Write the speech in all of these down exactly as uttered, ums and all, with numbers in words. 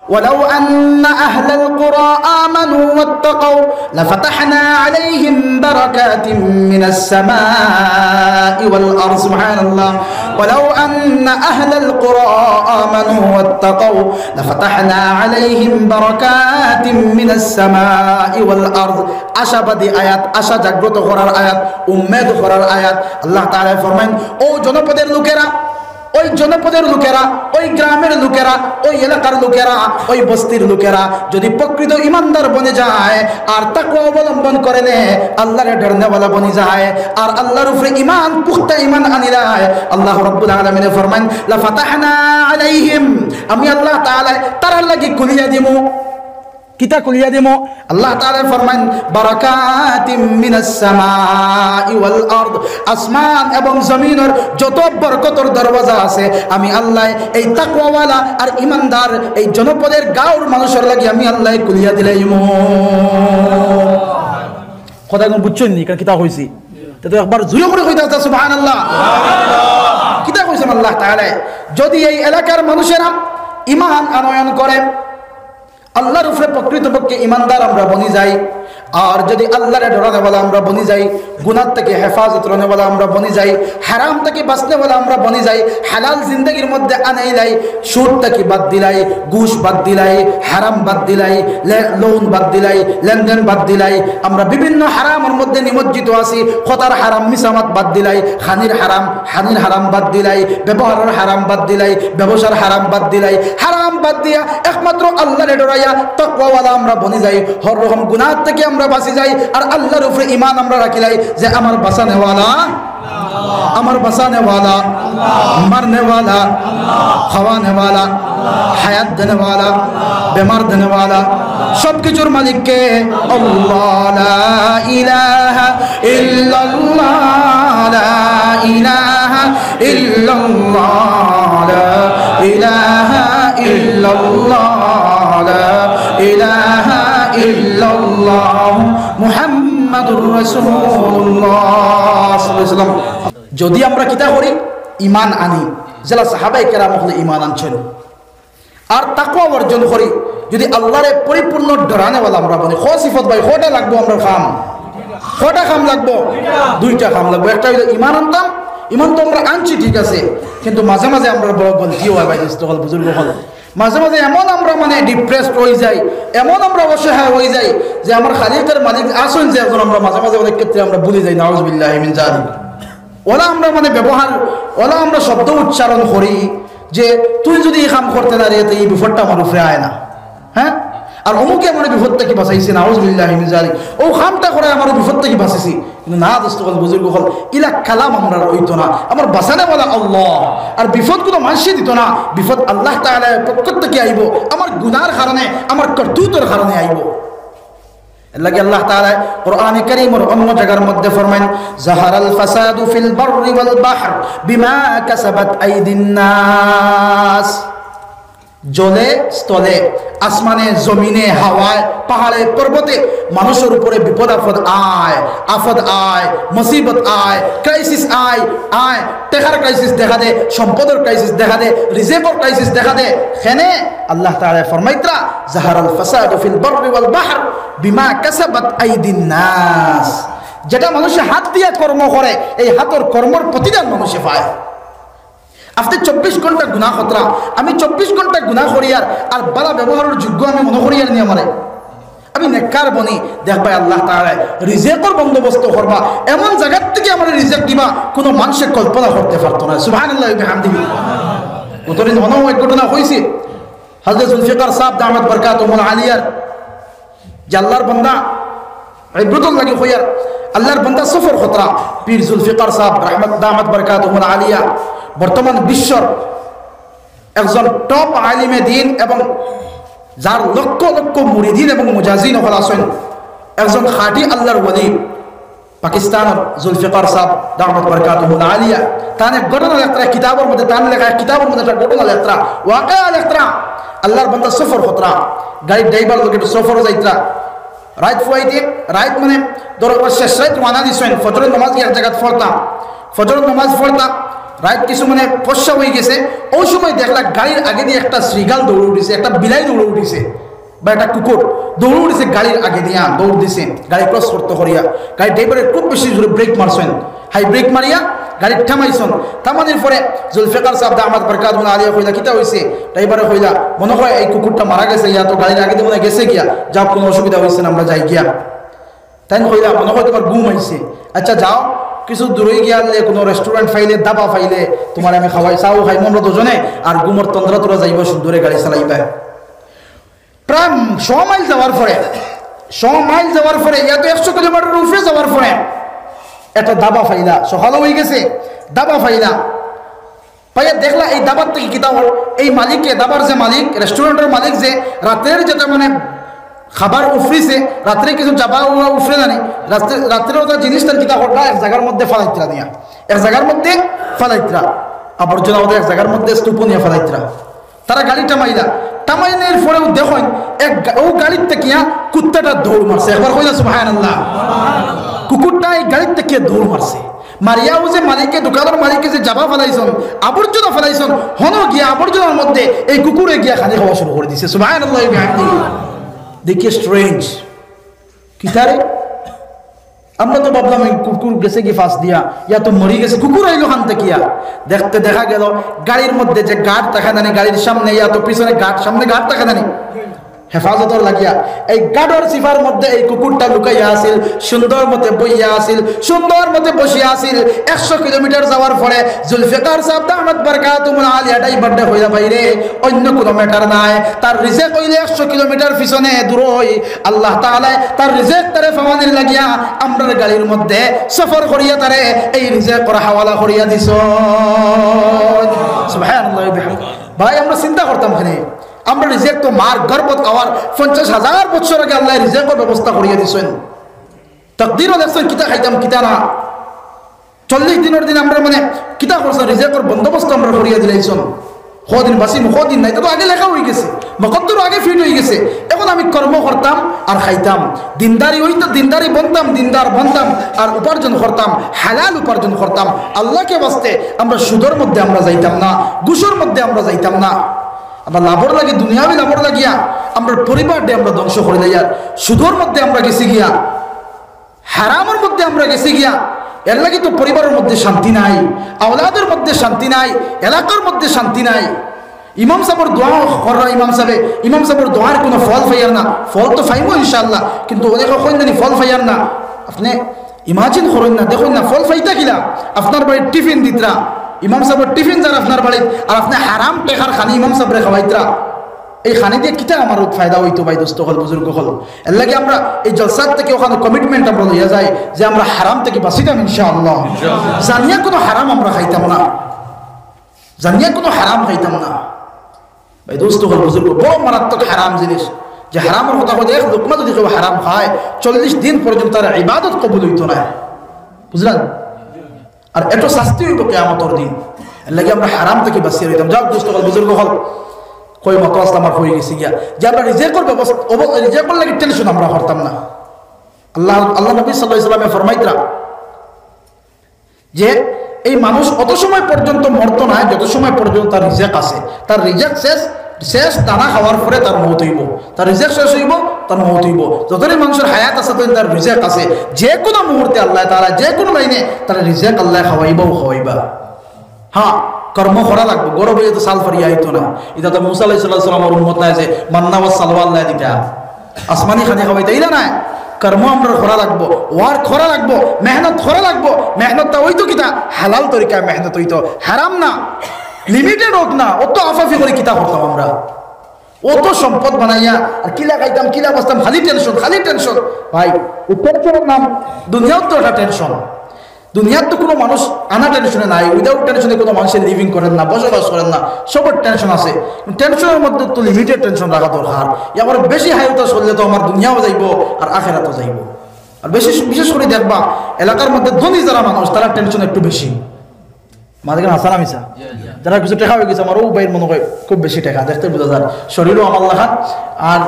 ولو أن أهل القرى آمنوا واتقوا لفتحنا عليهم بركات من السماء والأرض. سبحان الله. ولو أن أهل القرى آمنوا واتقوا لفتحنا عليهم بركات من السماء والأرض. আশাবাদী আয়াত, আশা জাগ্রত করার আয়াত, উম্মেদ করার আয়াত। আল্লাহ তাআলা ফরমাইন, ও জনপদের লোকেরা, ওই জনপদের লোকেরা, ওই গ্রামের লোকেরা, ওই এলাকার লোকেরা, ওই বস্তির লোকেরা যদি প্রকৃত ইমানদার বনে যায় আর তাকওয়া অবলম্বন করে নে, আল্লাহরে ডরনেওয়ালা বনি যায় আর আল্লাহর উপরে ইমান, পুখতা ইমান আনিলায়, আল্লাহ রাব্বুল আলামিনে ফরমাইন, লাফাতাহনা আলাইহিম, আমি আল্লাহ তাআলা তারার লাগি খুলিয়া দিমু। কিতা খুলিয়া দিমু? আল্লাহ তাআলা ফরমাইন, বারাকাতিম মিনাস সামাই ওয়াল আরদ, আসমান এবং জমিনর যত বরকতর দরওয়াজা আছে, আমি আল্লাহ এই তাকওয়াওয়ালা আর ইমানদার এই জনপদের গাঁওর মানুষর লাগি আমি আল্লাহ খুলিয়া দিলাইমু। কথা কোন বুঝছইন নি? কিতা কইছি? তে তো একবার জোরে করি কইতা আছে, সুবহানাল্লাহ। কিতা কইছেন আল্লাহ তাআলা? যদি এই এলাকার মানুষেরা ইমান আনয়ন করে, আল্লাহর উপরে প্রকৃতপক্ষে ইমানদার আমরা বনি যাই, আর যদি আল্লাহরে ডরানেওয়ালা আমরা বনি যাই, গুনাহ থাকি হেফাজত রনেওয়ালা আমরা বনি যাই, হারাম থাকি বাঁচনেওয়ালা আমরা বনি যাই, হালাল জিন্দেগির মধ্যে আনাইলাই, সুদ থাকি বাদ দিলাই, ঘুষ বাদ দিলাই, হারাম বাদ দিলাই, লে-, লোন বাদ দিলাই, লেনদেন বাদ দিলাই, আমরা বিভিন্ন হারামর মধ্যে নিমজ্জিত আছি, কথার হারাম মিছা মাত বাদ দিলাই, খানির হারাম, হানির হারাম বাদ দিলাই, ব্যবহারর হারাম বাদ দিলাই, ব্যবসার হারাম বাদ দিলাই, হারাম বাদ দিয়া একমাত্র আল্লাহরে ডরাইয়া তাকওয়াওয়ালা আমরা বনি যাই, হর রকম গুনাহ থাকি আমরা বাঁচি যাই, আর আল্লাহর উপরে ইমান আমরা রাখিলাই যে আমার বাঁচানেওয়ালা, আমার বাঁচানেওয়ালা, মারনেওয়ালা, খাওয়ানেওয়ালা, হায়াত দেনেওয়ালা, বেমার দেনেওয়ালা, সব কিছুর মালিক কে? আল্লাহ। লা ইলাহা ইল্লাল্লাহ, লা ইলাহা ইল্লাল্লাহ, লা ইলাহা ইল্লাল্লাহ, লা ইলাহা ইল্লাল্লাহ, মুহাম্মাদুর রাসূলুল্লাহ সাল্লাল্লাহু আলাইহি ওয়াসাল্লাম। যদি আমরা কিতা করি? ইমান আনি, যেলা সাহাবায়ে কেরাম অকলে ইমান আনছইন। আর তাকওয়া অর্জন করি, যদি আল্লাহরে পরিপূর্ণ ডরানেওয়ালা আমরা বনি। ক সিফত ভাই, কটা লাগবো আমরার কাম? কটা কাম লাগবো? দুইটা কাম লাগবো। একটা অইলো ইমান আনতাম, ইমান তো আমরা আনছি ঠিক আছে, কিন্তু মাঝে মাঝে আমরার বড় গলতি অয় ভাই, দোস্ত অকল, বুজুর্গ অকল। মাঝে মাঝে এমন আমরা মানে depressed অই যাই, এমন আমরা অসহায় অই যাই যে আমার খালিকের মালিক আছইন যে একজন, আমরা মাঝে মাঝে অনেক ক্ষেত্রে আমরা ভুলি যাই, নাউজুবিল্লাহি মিন যালিক। অলা আমরা মানে ব্যবহার, অলা আমরা শব্দ উচ্চারণ করি যে, "তুই যদি ই কাম করতে না রে, তে ই বিপদটা আমার উপরে আয় না।" হ্যাঁ? আর অমুকে আমার বিপদ থাকি বাঁচাইছে, নাউজুবিল্লাহি মিন যালিক। অউ কামটা করায় আমার বিপদ থাকি বাঁচাইছে। কিন্তু না দোস্ত অকল, বুজুর্গ অকল, ইলা কালাম আমরার অইতো না। আমার বাঁচানেওয়ালা আল্লাহ। আর বিপদ কুনু মানষে দিতো না, বিপদ আল্লাহ তাআলার পক্ষ থাকি আইবো, আমার গুনার কারণে, আমার করতুতর কারণে আইবো। এরলাগি আল্লাহ তাআলা কোরআনে কারীমর অন্য জাগার মধ্যে ফরমাইন, "যাহারাল ফাসাদু ফিল বাররি ওয়াল বাহর বিমা কাসাবাত আইদিন নাস।" জলে স্থলে, আসমানে, জমিনে, হাওয়ায়, পাহাড়ে, পর্বতে মানুষর উপরে বিপদ আপদ আয়, আপদ আয়, মুসিবত আয়, crisis আয়, আয়, টেকার crisis দেখা দে, সম্পদর crisis দেখা দে, রিজিকর crisis দেখা দে। কেনে আল্লাহ তাআলা ফরমাইতরা, "যাহারাল ফাসাদু ফিল বাররি ওয়াল বাহর বিমা কাসাবাত আইদিন নাস।" যেটা মানুষে হাত দিয়া কর্ম করে, এই হাতর কর্মর প্রতিদান মানুষে পায়। আপনে চব্বিশ ঘন্টা গুনাহ করতরা, আমি চব্বিশ ঘন্টা গুনাহ করিয়ার, আর বালা ব্যবহারর যোগ্য আমি মনো করিয়ার নি আমারে। আমি নেককার বনি, দেখবায় আল্লাহ তাআলায় রিজিকর বন্দোবস্ত করবা, এমন জাগার থাকি আমারে রিজিক দিবা, কুনু মানষে কল্পনা করতে পারতো না। সুবহানাল্লাহি ওয়া বিহামদিহি। গতদিন অনো এক ঘটনা অইছে, হযরত জুলফিকার সাব দামাত বারকাতুহুমুল আলিয়ার যে আল্লাহর বান্দা, ইব্রতর লাগি কইয়ার, আল্লাহর বান্দা সফর করতরা, পীর জুলফিকার সাব রহমত দামাত বারকাতুহুমুল আলিয়া, বর্তমান বিশ্বর একজন top আলিমে দ্বীন এবং যার লক্ষ লক্ষ মুরিদিন এবং মুজাজিন অকল আছইন, একজন খাঁটি আল্লাহর ওলি, পাকিস্তানর জুলফিকার সাব দামাত বারকাতুহুমুল আলিয়া, তান এক ঘটনা লেখতরা, কিতাবর মধ্যে, তান লেখা এক কিতাবর মধ্যে একটা ঘটনা লেখতরা, ওয়াকিয়া লেখতরা, আল্লাহর বান্দা সফর করতরা, গাড়ির ড্রাইভার লগে একটু সফর যাইতরা, রাইত ফুয়াইতে, রাইত মানে ধরো শেষ রাইত রওয়ানা দিছইন, ফজরর নামাজ গিয়া এক জাগাত পড়তা, ফজরর নামাজ পড়তা, রাইত কিছু মানে ফর্সা অইগেছে, অউ সময় দেখলা গাড়ির আগেদি একটা শ্রীগাল দৌড় দিছে, একটা বিলাই দৌড় দিছে, বা একটা কুকুর দৌড় দিছে গাড়ির আগেদি, দৌড় দিছে, গাড়ি ক্রস করতো করিয়া। গাড়ির ড্রাইভারে খুব বেশি জোরে ব্রেক মারছইন, হাই ব্রেক মারিয়া গাড়ি থামাইছইন। থামানির পরে জুলফিকার সাব দামাত বারকাতুহুমুল আলিয়া কইলা, "কিতা অইছে?" ড্রাইভারে কইলা, "মনো অয় এই কুকুরটা মারা গেছে, ইয়া তো গাড়ির আগেদি মনে অয় গেছে গিয়া, যাও, কুনু অসুবিধা অইছে না, আমরা যাই গিয়া।" তাইন কইলা, "মনো অয় তুমার ঘুম আইছে, আচ্ছা যাও, কিছু দূরই গিয়া আনলে কুনু রেস্টুরেন্ট পাইলে, ধাবা পাইলে, তুমারে আমি খাওয়াই, চাও খাইমু আমরা দুইজনে, আর ঘুমর তন্দ্রা তুরা যাইবো, সুন্দরে গাড়ি চালাইবায়।" প্রায় শ মাইল যাওয়ার পরে, শ মাইল যাওয়ার পরে, ইয়া তো একশো কিলোমিটার উপরে যাওয়ার পরে একটা ধাবা পাইলা, সকালও অইগেছে, ধাবা পাইলা। পাইয়া দেখলা এই ধাবার থাকি কিতা অর, এই মালিকে, ধাবার যে মালিক, রেস্টুরেন্টর মালিক, যে রাত্রের যেটা মানে খাবার উফরিছে, রাত্রে কিছু জাবা উবা উফরে জানি, রাত্রে, রাত্রে ওটা জিনিস তার কিতা করলা, এক জাগার মধ্যে ফালাইত্রা দিয়া, এক জাগার মধ্যে ফালাইত্রা, আবর্জনা ওটা এক জাগার মধ্যে স্তূপ নিয়া ফালাইত্রা। তারা গাড়ি থামাইলা, থামাইনের পরেও দেখইন, এক গা-, অউ গাড়ির থাকিয়া কুত্তাটা দৌড় মারছে। একবার কইলা সুবহানাল্লাহ। কুকুরটা এই গাড়ির থাকিয়া দৌড় মারছে। মারিয়াও যে মালিকে, দোকানর মালিকে যে জাবা ফালাইছইন, আবর্জনা ফালাইছইন, হনো গিয়া আবর্জনার মধ্যে এই কুকুরে গিয়া খানি খাওয়া শুরু করি দিছে। সুবহানাল্লাহি ওয়া বিহামদিহি। দেখিয়া strange। কিতারে? আমরা তো ভাবলাম এই কুকুর গেছে গি ফাঁস দিয়া, ইয়া তো মরি গেছে, কুকুর আইলো খান থাকিয়া। দেখতে দেখা গেল গাড়ির মধ্যে যে গার্ড থাকে নানি, গাড়ির সামনে ইয়া তো পিছনে গার্ড, সামনে গার্ড থাকে নানি, হেফাজতর লাগিয়া। এই গার্ডর সিফার মধ্যে এই কুকুরটা লুকাইয়া আছিল, সুন্দর মতে বইয়া আছিল, সুন্দর মতে বসিয়া আছিল। একশো কিলোমিটার যাওয়ার পরে জুলফিকার সাব দামাত বারকাতুহুমুল আলিয়া ড্রাইভাররে কইলা, "ভাইরে, অইন্য কুনু ম্যাটার নাই, তার রিজেক অইলে একশো কিলোমিটার পিছনে দূরই, আল্লাহ তাআলায় তার রিজেক তারে পাওয়ানির লাগিয়া আমরার গাড়ির মধ্যে সফর করিয়া তারে এই রিজেকর হাওয়ালা করিয়া দিছইন।" সুবহানাল্লাহি ওয়া বিহামদিহি। ভাই, আমরা চিন্তা করতাম কেনে, আমরা রিজেক তো মার গর্ভত আওয়ার পঞ্চাশ হাজার বছর আগে আল্লায় রিজেকর ব্যবস্থা করিয়া দিছইন। তাকদিরও লেখছইন কিতা খাইতাম, কিতা না। চল্লিশ দিনর দিন আমরা মানে কিতা করছইন, রিজেকর বন্দোবস্ত আমরা করিয়া দিলাইছইন। কদিন বাঁচিমু, কদিন নাই, ইটা তো আগে লেখা অইগেছে, মকদ্দরও আগে ফিট অইগেছে। এখন আমি কর্ম করতাম আর খাইতাম, দিনদারি অইতো, দিনদারি বনতাম, দিনদার বনতাম, আর উপার্জন করতাম, হালাল উপার্জন করতাম। আল্লাহকে বাঁচতে আমরা সুদর মধ্যে আমরা যাইতাম না, ঘুষর মধ্যে আমরা যাইতাম না। আমরা লাভর লাগি, দুনিয়াবি লাভর লাগিয়া আমরা পরিবাররে আমরা ধ্বংস করিলাইয়ার, সুদর মধ্যে আমরা গেছি গিয়া, হারামর মধ্যে আমরা গেছি গিয়া। এর লাগি তো পরিবারর মধ্যে শান্তি নাই, আওলাদর মধ্যে শান্তি নাই, এলাকার মধ্যে শান্তি নাই। ইমাম সাবর দোয়া কররা, ইমাম সাবে, ইমাম সাবর দোয়ার কুনু ফল পাইয়ার না। ফল তো পাইমু ইনশাআল্লাহ, কিন্তু অনেকে কইন জানি ফল পাইয়ার না। আপনে imagine করইন না, দেখইন না, ফল পাইতা কিলা? আপনার বাড়িত টিফিন দিতরা, ইমাম সাবর টিফিন যার আপনার বাড়িত, আর আপনে হারাম টেকার খানি ইমাম সাবরে খাওয়াইতরা। এই খানি দিয়া কিতা আমার ফায়দা অইতো ভাই, দোস্ত অকল, বুজুর্গ অকল? এর লাগি আমরা এই জলসার থাকি অখান commitment আমরা লইয়া যাই যে আমরা হারাম থাকি বাঁচিতাম ইনশাআল্লাহ। জানিয়া কুনু হারাম আমরা খাইতাম না, জানিয়া কুনু হারাম খাইতাম না। ভাই, দোস্ত অকল, বুজুর্গ, বড় মারাত্মক হারাম জিনিস। যে হারামর কথা কইতে, এক লুকমা যদি কেউ হারাম খায়, চল্লিশ দিন পর্যন্ত তার ইবাদত কবুল অইতো না। বুঝলেন? আর এত শাস্তি অইবো কিয়ামতর দিন। এর লাগি আমরা হারাম থাকি বাঁচিয়া রইতাম। যাউক দোস্ত অকল, বুজুর্গ অকল, কই মতো আসলে আমার অইগেছে গিয়া, যে আমরা রিজেকর ব্যবস্থা, অব-, রিজেকর লাগি টেনশন আমরা করতাম না। আল্লাহ, আল্লাহ নবী সাল্লাল্লাহু আলাইহি ওয়াসাল্লামে ফরমাইতরা যে এই মানুষ অত সময় পর্যন্ত মরতো না, যত সময় পর্যন্ত তার রিজেক আছে। তার রিজেক শেষ, শেষ দানা খাওয়ার পরে তার মউত অইবো। তার রিজেক শেষ অইবো, তার মউত অইবো। যতদিন মানুষর হায়াত আছে, ততদিন তার রিজেক আছে। যে কুনু মুহূর্তে আল্লাহ তাআলা, যে কুনু লাইনে তার রিজেক আল্লাহ খাওয়াইবাউ খাওয়াইবা। হ্যাঁ, কর্ম করা লাগবো। ঘরো বইয়া তো চাউল ফারিয়া আইতো না। ইটা তো মুসা আলাইহিস সালাতু ওয়াস সালামর উম্মত নায় যে মান্না ওয়াস সালওয়া আল্লায় দিতা। আসমানি খানি খাওয়াইতা, ইলা নায়। কর্ম আমরার করা লাগবো, work করা লাগবো, মেহনত করা লাগবো। মেহনতটা অইতো কিতা? হালাল তরিকায় মেহনত অইতো, হারাম না, limited অউক না। অত আফাফি করি কিতা করতাম আমরা? অত সম্পদ বানাইয়া আর কিলা খাইতাম, কিলা বাঁচতাম, খালি টেনশন, খালি টেনশন। ভাই, এই টেনশনর নাম দুনিয়াও তো একটা টেনশন। দুনিয়াত তো কুনু মানুষ আনা টেনশনে নাই, without টেনশনে কুনু মানুষে living করেন না, বসবাস করেন না, সবর টেনশন আছে। টেনশনর মধ্যে তো limited টেনশন রাখা দরকার। এবার বেশি high হতাশ করলে তো আমার দুনিয়াও যাইবো আর আখেরাতও যাইবো। আর বেশি, বিশেষ করি দেখবা, এলাকার মধ্যে ধনী যারা মানুষ, তারা টেনশন একটু বেশি। মাঝে কেন হাসান আমি স্যার, যারা কিছু টেকা অইগেছে, আমার অউ ভাইর মনে অয় খুব বেশি টেকা, দেখতে বুঝা যায়, শরীরও আমার লাখান, আর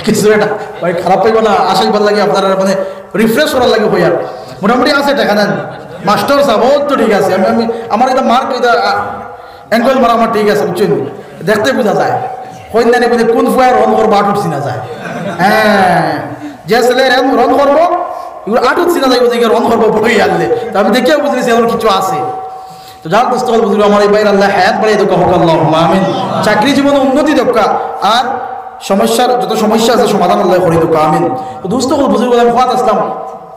কিছু একটা ভাই খারাপ পাইবা না, আশাই ভালো লাগে আপনারা, মানে, refresh করার লাগি কই আর। মোটামুটি আছে টেকা, নেন। মাস্টার সাব, ও তো ঠিক আছে, আমি, আমি, আমার ইটা মার্ক, ইটা, আ, অ্যাঙ্গেল মারা আমার ঠিক আছে, বুঝছইন? দেখতে বুঝা যায়। কইন জানি বুঝে কোন ফুয়ায় রন করবো, আটুট চিনা যায়। হ্যাঁ, যে ছেলে রন, রন করবো, ইগুর আটুট চিনা যায়, বুঝে রন করবো, বড় ইয়ারলে। তো আমি দেখিয়া বুঝছি, এমন কিছু আছে। তো যার দোস্ত হল বুঝলো, আমার এই ভাইর আল্লাহ হায়াত বাড়িয়ে দেউক্কা, কউক্কা আল্লাহুম্মা আমিন। চাকরি জীবনে উন্নতি দেউক্কা, আর সমস্যার যত সমস্যা আছে, সমাধান আল্লাহ করি দেউক্কা, আমিন। তো দোস্ত হল বুঝলো, আমি কওয়াত আসলাম,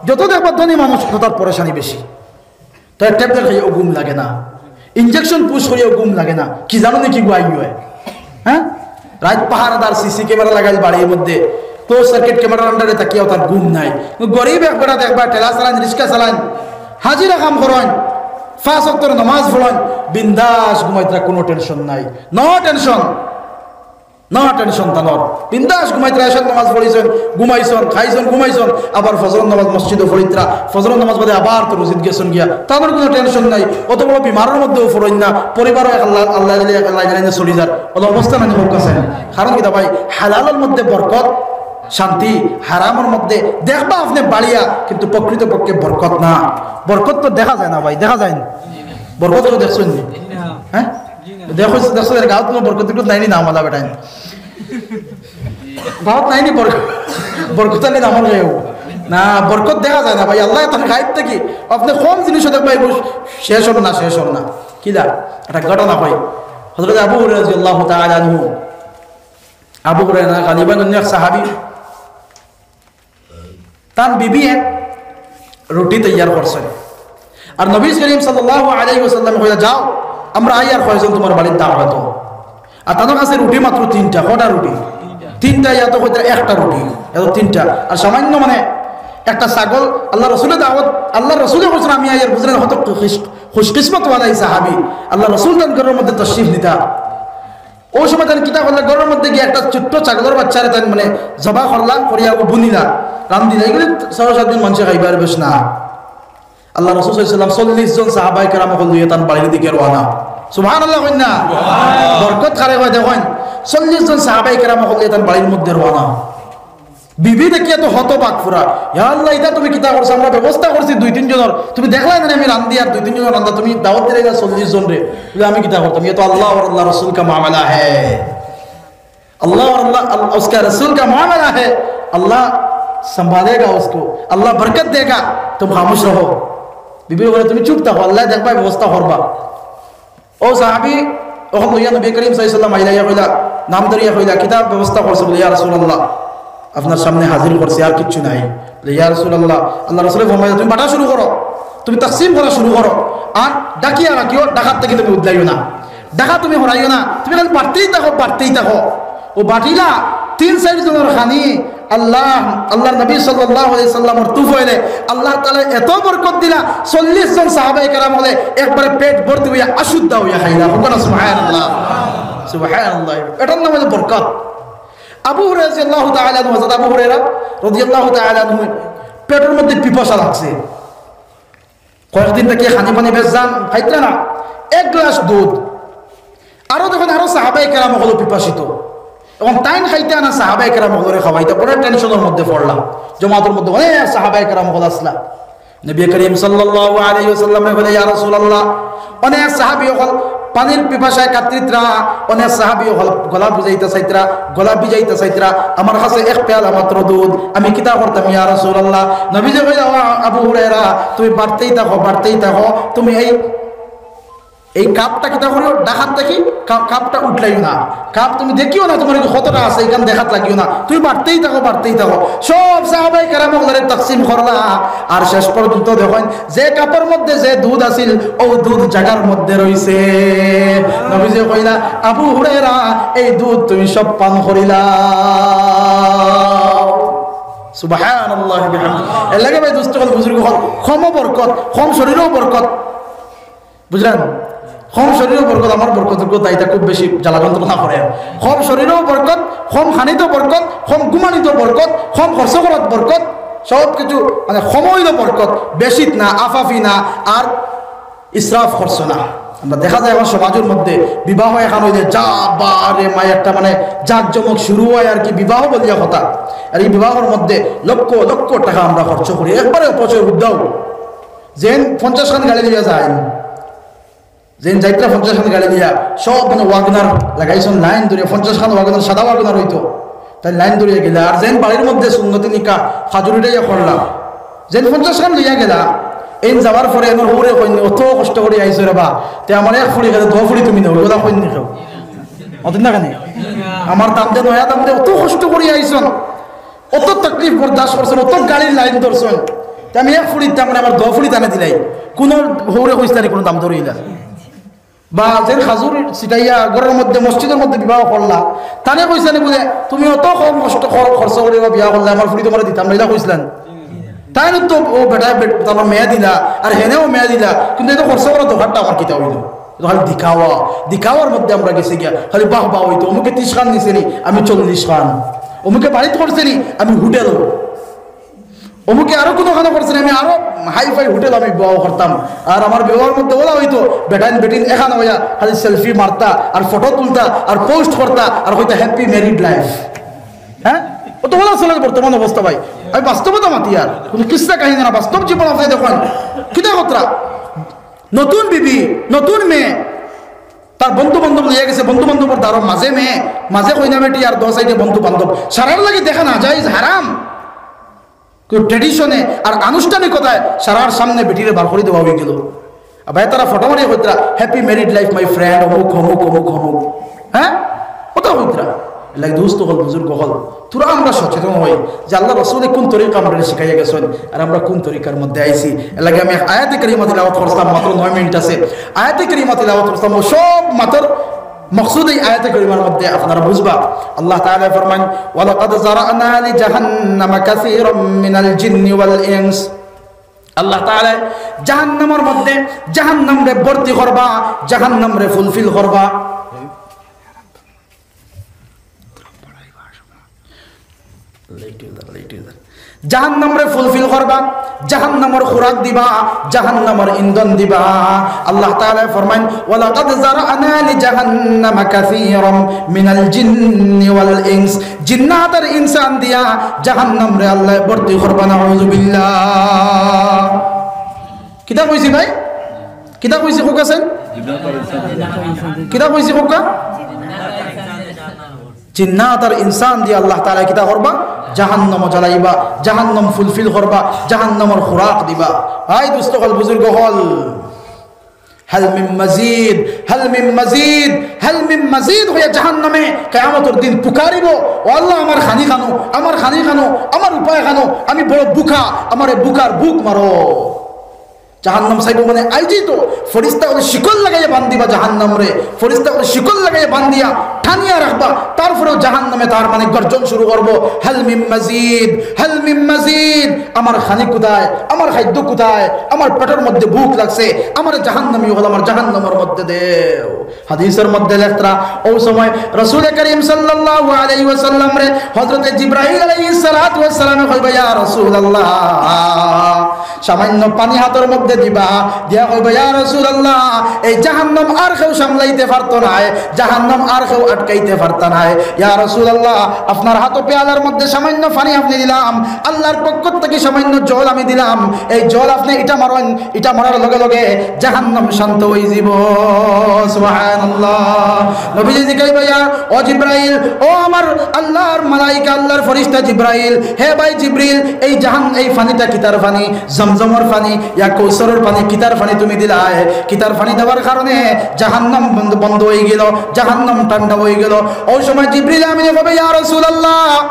যত দেখবা ধনী মানুষ, তত তার পরেশানি বেশি। তার ট্যাবলেট খাইয়াও ঘুম লাগে না, ইঞ্জেকশন পুশ করিয়াও ঘুম লাগে না। কি জানো নি কি গুয়াই হয়? হ্যাঁ, রাইত পাহারাদার সিসি ক্যামেরা লাগাইল বাড়ির মধ্যে, ক্লোজ সার্কিট ক্যামেরার আন্ডারে তাকিয়াও তার ঘুম নাই। গরিব এক বেটা দেখবা, ঠেলা চালাইন, রিক্সা চালাইন, হাজিরা কাম করইন, পাঁচ ওয়াক্তর নামাজ পড়ইন, বিন্দাস ঘুমাইতরা, কোনো টেনশন নাই, নো টেনশন। না টেনশন তানর, বিন্দাস ঘুমাইতরা, এশার নামাজ পড়িছইন, ঘুমাইছইন, খাইছইন, ঘুমাইছইন, আবার ফজরর নামাজ মসজিদো পড়িতরা, ফজরর নামাজ বাদে আবার তো রুজিত গেছইন গিয়া, তানর কোনো টেনশন নাই। অত বড় বিমারর মধ্যেও পড়ইন না, পরিবারও এক আল্লাহ, আল্লাহ দিলে এক আল্লাহ জানি চলি যার, অলা অবস্থা নানি হোক আছে। কারণ কিতা ভাই, হালালর মধ্যে বরকত, শান্তি, হারামর মধ্যে দেখবা আপনে বাড়িয়া, কিন্তু প্রকৃতপক্ষে বরকত না। বরকত তো দেখা যায় না ভাই, দেখা যায় না। বরকত কেউ দেখছইন নি? হ্যাঁ, দেখো, দেখছো, এর গাঁওত কোনো বরকত টরকত নাই নি, না মালা বেটাইন। গাঁওত নাই নি বরকত, বরকত আলী নামর গাঁও। না, বরকত দেখা যায় না ভাই, আল্লাহ তার গাইব থাকি। আপনে কম জিনিসও দেখবা, এগুলো শেষ হবে না, শেষ হবে না। কিলা? একটা ঘটনা হয়, হযরত আবু হুরায়রা রাদিয়াল্লাহু তাআলা আনহু, আবু হুরায়রা গালিবান অন্য এক সাহাবী, তান বিবিয়ে রুটি তৈয়ার করছইন। আর নবী করিম সাল্লাল্লাহু আলাইহি ওয়াসাল্লাম কইলা, "যাও, আমরা আইয়ার কয়জন তুমার বাড়িত দাওয়াত।" আর তানর কাছে রুটি মাত্র তিনটা। কটা রুটি? তিনটা। ইয়া তো কইতরা একটা রুটি, ইয়া তো তিনটা। আর সামান্য মানে একটা ছাগল, আল্লাহ রসুলে দাওয়াত, আল্লাহ রসুলে কইছইন, "আমি আইয়ার।" বুঝরা নি কত খুশ, খুশকিসমত ওয়ালা এই সাহাবী, আল্লাহ রসুল তান ঘরর মধ্যে তশরিফ নিতা। অউ সময় তাইন কিতা করলা, ঘরর মধ্যে গিয়া একটা ছোট্ট ছাগলর বাচ্চারে তাইন মানে জবা করলা, করিয়া অগু বুনিলা, রান্দিলা। ইগুলি ছয় সাত দিন মানষে খাইবার, বেশ না। আল্লাহ রাসূল সাল্লাল্লাহু আলাইহি ওয়াসাল্লাম চল্লিশ জন সাহাবায়ে কেরাম অকল লইয়া তান বাড়ির দিকে রওয়ানা। সুবহানাল্লাহ কইন না? বরকত কারে কয় দেখইন, চল্লিশ জন সাহাবায়ে কেরাম অকল লইয়া তান বাড়ির মধ্যে রওয়ানা। বিবি দেখিয়া তো হতবাক পুরা। "ইয়া আল্লাহ, ইতা তুমি কিতা করছো? আমরা ব্যবস্থা করছি দুই তিন জনর, তুমি দেখলায় না নি আমি রান্দি আর দুই তিন জনর রান্দা, তুমি দাওয়াত দিলায় চল্লিশ জনরে।" বলে, "আমি কিতা করতাম? ইয়ে তো আল্লাহ অর আল্লাহ রসুল কা মামলা হ্যায়, আল্লাহ অর আল্লাহ, আল-, উসকা রসুল কা মামলা হ্যায়, আল্লাহ সম্ভালেগা উসকো, আল্লাহ বরকত দেগা, তুম খামোশ রহো।" বিবি বলে, "তুমি চুপ থাকো, আল্লায় দেখবা, ব্যবস্থা করবা।" অউ সাহাবী অখন লইয়া নবী করিম সাল্লাল্লাহু আলাইহি ওয়াসাল্লাম আইলা, ইয়া কইলা, নাম ধরিয়া কইলা, "কিতা ব্যবস্থা করছো?" বলে, "ইয়া রাসূলুল্লাহ, আপনার সামনে হাজির করছি, আর কিচ্ছু নাই।" বলে, "ইয়া রাসূলুল্লাহ, আল্লাহ রাসূলে ফরমাইলা, তুমি বাটা শুরু করো, তুমি তাকসিম করা শুরু করো, আর ডাকিয়া রাখিও, ডাকাত থাকি তুমি উদলাইও না, ডাকা তুমি হরাইও না, তুমি খালি বাটতেই থাকো, বাটতেই থাকো।" অউ বাটিলা তিন চাইর জনর খানি, আল্লাহ, আল্লাহর নবী সাল্লাল্লাহু আলাইহি সাল্লামর তুফাইলে আল্লাহ তাআলা এত বরকত দিলা, চল্লিশ জন সাহাবায়ে কেরাম অকলে একবারে পেট ভর্তি অইয়া অশুদ্ধা অইয়া খাইলা। বলুন না সুবহানাল্লাহ, সুবহানাল্লাহ। এটার নাম অইলো বরকত। আবু হুরায়রা রাদিয়াল্লাহু তাআলা আনহু, হযরত আবু হুরায়রা রাদিয়াল্লাহু তাআলা আনহু পেটর মধ্যে পিপাসা লাগছে, কয়েকদিন থাকি খানি পানি বেশ জান খাইতরা না, এক গ্লাস দুধ। আরো দেখইন, আরো সাহাবায়ে কেরাম অকল পিপাসিত। অখন তাইন খাইতা না সাহাবায়ে কেরাম অকলরে খাওয়াইতা, বড় টেনশনর মধ্যে পড়লা। জমাতর মধ্যে অনেক সাহাবায়ে কেরাম অকল আছলা। নবী করিম সাল্লাল্লাহু আলাইহি ওয়াসাল্লামরে বলে, "ইয়া রাসূলুল্লাহ, অনেক সাহাবী অকল পানির পিপাসায় কাতরিতরা, অনেক সাহাবী অকল গলা ভিজাইতা চাইতরা, গলা ভিজাইতা চাইতরা, আমার কাছে এক পেয়ালা মাত্র দুধ, আমি কিতা করতাম ইয়া রাসূলুল্লাহ?" নবীজি কইলা, "ও আবু হুরায়রা, তুমি বাটতেই থাকো, বাটতেই থাকো, তুমি এই, এই কাপটা কিতা করিও, ডাকাত থাকি কা-, কাপটা উঠলাইও না, কাপ তুমি দেখিও না, তুমার কতটা আছে, ইখান দেখাত লাগিও না, তুমি বাটতেই থাকো, বাটতেই থাকো।" সব সাহাবায়ে কেরাম অকলরে তাকসিম করলা, আর শেষ পর্যন্ত দেখইন, যে কাপর মধ্যে যে দুধ আছিল, অউ দুধ জাগার মধ্যে রইছে। নবীজি কইলা, "আবু হুরায়রা, এই দুধ তুমি সব পান করিলাও।" সুবহানাল্লাহি বিহামদিহি। এর লাগি ভাই, দোস্ত অকল, বুজুর্গ অকল, কমও বরকত, কম শরীরেও বরকত, বুঝরা নি? কম শরীরেও বরকত, আমার বরকত, বরকত দায়িত্ব খুব বেশি জ্বালা যন্ত্রণা করে। কম শরীরেও বরকত, কম খানিত বরকত, কম ঘুমানিত বরকত, কম খরচ করাত বরকত, সব কিছু মানে কম অইলো বরকত, বেশিত না, আফাফি না, আর ইসরাফ খরচ না। আমরা দেখা যায় অখন সমাজর মধ্যে বিবাহ এখান অইলে যা বারে মাই একটা মানে জাঁকজমক শুরু অয় আর কি, বিবাহ বলিয়া কথা। আর এই বিবাহর মধ্যে লক্ষ লক্ষ টাকা আমরা খরচ করি, একবারে অপচয় উদ্যাও। যেন পঞ্চাশ খান গাড়ি লইয়া যাইন, যেন যাইতরা পঞ্চাশ খান গাড়ি লইয়া, সব মানে WagonR লাগাইছইন লাইন ধরিয়া, পঞ্চাশ খান WagonR, সাদা WagonR অইতো, তাইন লাইন ধরিয়া গেলা। আর যেন বাড়ির মধ্যে সুন্নতি নিকা খাজুরিটা ইয়া করলা, যেন পঞ্চাশ খান লইয়া গেলা, এইন যাওয়ার পরে এনর হউরে কইন নি, "অত কষ্ট করি আইছো রে বা, তে আমার এক ফুড়ি গেলে দো ফুড়ি তুমি নেও, ওলা কইন নি কেউ?" অত না কেন? আমার দাম দে, নয়া দাম দে, অত কষ্ট করি আইছইন, অত তকলিফ বরদাস্ত করছইন, অত গাড়ির লাইন ধরছইন, তে আমি এক ফুড়ি দিতাম না, আমার দো ফুড়ি তানে দিলাই। কুনু হউরে কইছলা নি কুনু দাম ধরিলা? বা যে খাজুর ছিটাইয়া ঘরর মধ্যে, মসজিদর মধ্যে বিবাহ করলা, তানে কইছলা নি বুলে, "তুমি অত কম কষ্ট কর-, খরচ করি বা বিয়া করলা, আমার ফুড়ি তুমারে দিতাম না", ইলা কইছলা নি? তাইন তো ও বেটায় বেট-, তার মেয়ে দিলা, আর হেনেও মেয়ে দিলা, কিন্তু এত খরচ করার দরকারটা আমার কিতা অইলো? এ তো খালি দিখাওয়া, দিখাওয়ার মধ্যে আমরা গেছি গিয়া, খালি বাহ বাহ অইতো, অমুকে ত্রিশ খান নিছে নি, আমি চল্লিশ খান, অমুকে বাড়িত করছে নি, আমি হোটেল, অমুকে আরো কুনু খানো করছে নি, আমি আরো হাই ফাই হোটেল আমি বিবাহ করতাম। আর আমার বিবাহর মধ্যে ওলা অইতো, বেটাইন বেটিন একখান অইয়া খালি selfie মারতা, আর ফটো তুলতা, আর post করতা, আর কইতা, "Happy married life।" হ্যাঁ, ও তো ওলা চলের বর্তমান অবস্থা ভাই। আমি বাস্তবতা মাতি আর কুনু কিচ্ছা কাহিনী না, বাস্তব জীবন আপনে দেখইন। কিতা করতরা? নতুন বিবি, নতুন মেয়ে, তার বন্ধু বান্ধব লইয়া গেছে, বন্ধু বান্ধবর দ্বারো মাঝে মেয়ে, মাঝে কইনা বেটি আর দশ সাইডে বন্ধু বান্ধব। সারার লাগি দেখা নাজাইজ, হারাম। কিন্তু tradition-এ আর আনুষ্ঠানিকতায় সারার সামনে বেটিরে বার করি দেওয়া অইগেলো। আবার তারা ফটো মারিয়া কইতরা, "Happy married life, my friend," অমুক, অমুক, অমুক, অমুক। হ্যাঁ? কথা কইতরা। এর লাগি দোস্ত অকল, বুজুর্গ অকল, থুড়া আমরা সচেতন অই যে আল্লার রসুলে কুন তরিকা আমরারে শিখাইয়া গেছইন আর আমরা কুন তরিকার মধ্যে আইছি। এর লাগি আমি এক আয়াতে কারিমা তিলাওয়াত করছিলাম, মাত্র নয় মিনিট আছে। আয়াতে কারিমা তিলাওয়াত করছিলাম, ও সব মাতর মকসুদ এই আয়াতে কারিমার মধ্যে আপনারা বুঝবা। আল্লাহ তাআলা ফরমান, "ওয়ালাকাদ জারা'না লিজাহান্নামা কাসীরাম মিনাল জিন্নি ওয়াল ইনস।" আল্লাহ তাআলা জাহান্নামর মধ্যে জাহান্নামরে ভর্তি করবা, জাহান্নামরে fulfill করবা। জাহান্নামরে fulfill করবা, জাহান্নামর খোরাক দিবা, জাহান্নামর ইন্ধন দিবা। আল্লাহ তাআলা ফরমাইন, "ওয়ালাকাদ জারা'না লিজাহান্নামা কাসীরাম মিনাল জিন্নি ওয়াল ইনস।" জিন্নাত আর ইনসান দিয়া জাহান্নামরে আল্লায় ভর্তি করবা, নাউজুবিল্লাহ। কিতা কইছি ভাই? কিতা কইছি কউক্কা চাইন? কিতা কইছি কউক্কা? জিন্নাত আর ইনসান দিয়া আল্লাহ তাআলা কিতা করবা? জাহান্নামো জ্বালাইবা, জাহান্নাম fulfill করবা, জাহান্নামর খোরাক দিবা। ভাই দোস্ত অকল, বুজুর্গ অকল, হাল মিন মাজিদ, হাল মিন মাজিদ, হাল মিন মাজিদ কইয়া জাহান্নামে কিয়ামতর দিন পুকারিবো, "ও আল্লাহ, আমার খানি খানো, আমার খানি খানো, আমার উপায় খানো, আমি বড় ভুকা, আমারে ভুকার ভুক মারো।" জাহান্নাম চাইবো মানে আইজি তো, ফিরিস্তা অকলে শিকল লাগাইয়া বান্ধিবা জাহান্নামরে, ফিরিস্তা অকলে শিকল লাগাইয়া বান্ধিয়া টানিয়া রাখবা, তারপরেও জাহান্নামে তার মানে গর্জন শুরু করবো, "হাল মিন মাজিদ, হাল মিন মাজিদ, আমার খানি কোথায়, আমার খাদ্য কোথায়, আমার পেটর মধ্যে ভুক লাগছে, আমার জাহান্নামী অকল, আমার জাহান্নামর মধ্যে দেও।" হাদিসর মধ্যে লেখরা, ও সময় রাসূলে করিম সাল্লাল্লাহু আলাইহি ওয়াসাল্লামরে হযরতে জিব্রাইল আলাইহিস সালাতু ওয়াস সালামে কইবা, "ইয়া রাসূলুল্লাহ, সামান্য পানি হাতর মধ্যে দিবা, দিয়া কইবা, 'ইয়া রাসূলুল্লাহ, এই জাহান্নাম আর কেউ সামলাইতে পারতো নায়, জাহান্নাম আর কেউ আটকাইতে পারতা নায়। ইয়া রাসূলুল্লাহ, আপনার হাতো পেয়ালার মধ্যে সামান্য পানি আপনে দিলাম, আল্লাহর পক্ষ থাকি সামান্য জল আমি দিলাম, এই জল আপনে ইটা মারইন, ইটা মারার লগে লগে জাহান্নাম শান্ত অইযিবো।'" সুবহানাল্লাহ। নবীজি জিকাইবা, "ইয়া, ও জিব্রাইল, ও আমার আল্লাহর মালাইকা, আল্লাহর ফিরিস্তা জিব্রাইল, হে ভাই জিব্রিল, এই জাহান-, এই পানিটা কিতার পানি? জমজমর পানি ইয়া কৌসরর পানি, কিতার পানি তুমি দিলায়? কিতার পানি দেওয়ার কারণে জাহান্নাম বন্ধ, বন্ধ অইগেলো, জাহান্নাম ঠান্ডা অইগেলো।" ও সময় জিব্রিল আমিনে কইবা, "ইয়া রাসূলুল্লাহ,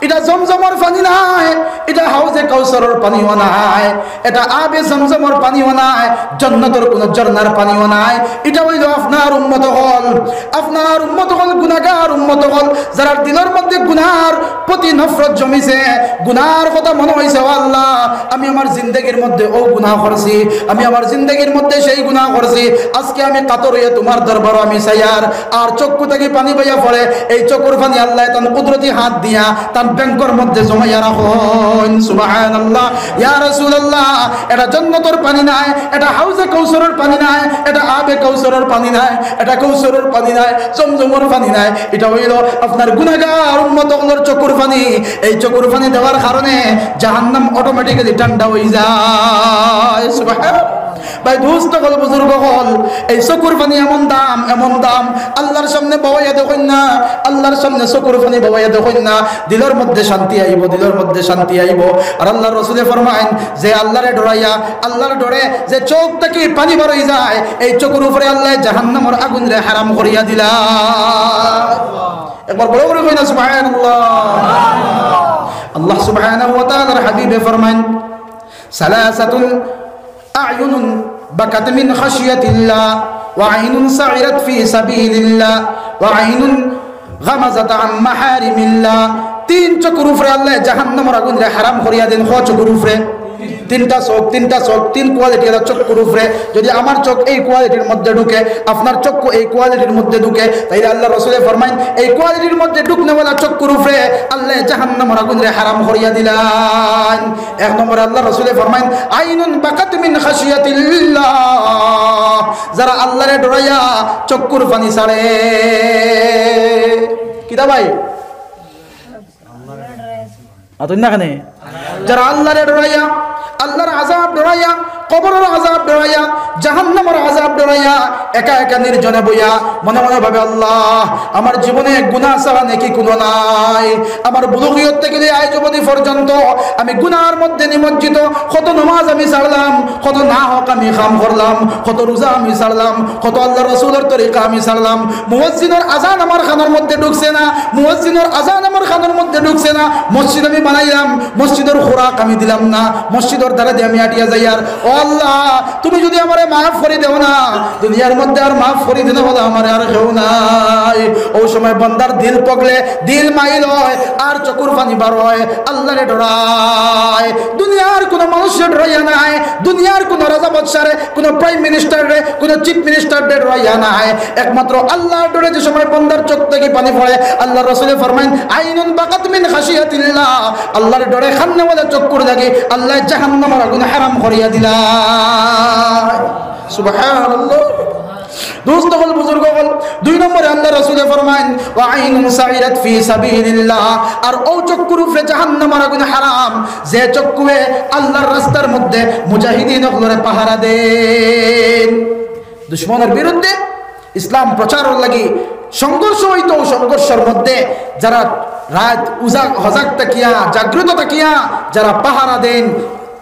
ইটা জমজমর পানি নায়, ইটা হাউজে কাউসারর পানিও নায়, ইটা আবে জমজমর পানিও নায়, জন্নতর কুনু ঝর্ণার পানিও নায়। ইটা অইলো আপনার উম্মত অকল, আপনার উম্মত অকল, গুনাগার উম্মত অকল, যারার দিলর মধ্যে গুনার প্রতি নফরত জমিছে, গুনার কথা মনো অইছে, ও আল্লাহ, আমি আমার জিন্দেগির মধ্যে অউ গুনা করছি, আমি আমার জিন্দেগির মধ্যে সেই গুনা করছি, আজকে আমি কাতর অইয়া তুমার দরবারো আমি চাইয়ার।" আর চক্ষু থাকি পানি বইয়া পড়ে, এই চক্ষুর পানি আল্লায় তান কুদরতি হাত দিয়া তান ব্যাংকর মধ্যে জমাইয়া রাখইন। সুবহানাল্লাহ। ইয়া রাসূলুল্লাহ, ইটা জন্নতর পানি নায়, ইটা হাউজে কাউসারর পানি নায়, ইটা আবে কাউসারর পানি নায়, ইটা কাউসারর পানি নায়, জমজমর পানি নায়, ইটা অইলো আপনার গুনাগার উম্মত তকলর চকুর পানি, এই চকুর পানি দেওয়ার কারণে জাহান্নাম automatically ঠান্ডা অইযায়। সুবহান। ভাই, দোস্ত অকল, বুজুর্গ অকল, এই চকুর পানি এমন দাম, এমন দাম, আল্লার সামনে বওয়াইয়া দেখইন না, আল্লার সামনে চকুর পানি বওয়াইয়া দেখইন না, দিলর মধ্যে শান্তি আইবো, দিলর মধ্যে শান্তি আইবো। আর আল্লার রসুলে ফরমাইন, যে আল্লারে ডরাইয়া, আল্লার ডরে যে চউখ থাকি পানি বারই যায়, এই চকুর উপরে আল্লায় জাহান্নামর আগুনরে হারাম করিয়া দিলা। একবার বড় করি কইন না, সুবহানাল্লাহ। আল্লাহ সুবহানাহু ওয়া তাআলার হাবিবে ফরমাইন, সালাসাতুন আ'য়ুনুন বাকাত মিন খাশিয়াতিল্লাহ, ওয়া আইনুন সাইরাত ফি সাবিলিল্লাহ, ওয়া আইনুন গামাজাত আন মাহারিমিল্লাহ। তিন চকুর উপরে আল্লায় জাহান্নামর আগুনরে হারাম করিয়া দেইন। ক চকুর উপরে? তিনটা চউখ, তিনটা চউখ, তিন quality আলা চকুর উপরে। যদি আমার চউখ এই quality-র মধ্যে ঢুকে, আপনার চক্ষু এই quality-র মধ্যে ঢুকে, তাইলে আল্লার রসুলে ফরমাইন, এই quality-র মধ্যে ঢুকনেওয়ালা চকুর উপরে আল্লায় জাহান্নামর আগুনরে হারাম করিয়া দিলাইন। এক নম্বরে আল্লার রসুলে ফরমাইন, আইনুন বাকাত মিন খাশিয়াতিল্লাহ, যারা আল্লারে ডরাইয়া চকুর পানি ছাড়ে। কিতা ভাই? মাতইন না কেনে? যারা আল্লারে ডরাইয়া, আল্লার আযাব ডরাইয়া, কবরর আযাব ডরাইয়া, জাহান্নামর আযাব ডরাইয়া, একা একা নির্জনে বইয়া মনে মনে ভাবে, "আল্লাহ, আমার জীবনে গুনাহ ছাড়া নেকি কুনু নাই। আমার বুলুগিয়ত থাকি লইয়া আইজ অবধি পর্যন্ত আমি গুনাহর মধ্যে নিমজ্জিত। কত নমাজ আমি ছাড়লাম, কত না হক আমি কাম করলাম, কত রোজা আমি ছাড়লাম, কত আল্লার রসুলর তরিকা আমি ছাড়লাম। মুয়াজ্জিনর আজান আমার কানর মধ্যে ঢুকছে না, মুয়াজ্জিনর আজান আমার কানর মধ্যে ঢুকছে না। মসজিদ আমি বানাইলাম, মসজিদর খোরাক আমি দিলাম না, মসজিদর ধারেদি আমি আটিয়া যাইয়ার। ও আল্লাহ, তুমি যদি আমারে মাফ করি দেও না, দুনিয়ার মধ্যে আর মাফ করি দেওয়ালা আমারে আর কেউ নাই।" অউ সময় বান্দার দিল পগলে, দিল মাইল অয়, আর চকুর পানি বার অয়, আল্লারে ডরায়। দুনিয়ার কুনু মানুষরে ডরাইয়া নায়, দুনিয়ার কুনু রাজা বাদশারে, কুনু prime minister রে, কুনু chief minister রে ডরাইয়া নায়। একমাত্র আল্লার ডরে যে সময় বান্দার চউখ থাকি পানি পড়ে, আল্লার রসুলে ফরমাইন, আইনুন বাকাত মিন খাশিয়াতিল্লাহ, আল্লার ডরে কান্নেওয়ালা চকুর লাগি আল্লায় জাহান্নামর আগুন হারাম করিয়া দিলা। সুবহানাল্লাহ। দোস্ত অকল, বুজুর্গ অকল, দুই নম্বরে আল্লার রসুলে ফরমাইন, "ওয়া আইনুন সাইরাত ফি সাবিলিল্লাহ।" আর অউ চকুর উপরে জাহান্নামর আগুন হারাম, যে চকুয়ে আল্লার রাস্তার মধ্যে মুজাহিদিন অকলরে পাহারা দেইন। দুশমনর বিরুদ্ধে ইসলাম প্রচারর লাগি সংঘর্ষ অইতো, সংঘর্ষর মধ্যে যারা রাইত উজাগ-, হজাগ থাকিয়া, জাগ্রত থাকিয়া যারা পাহারা দেইন,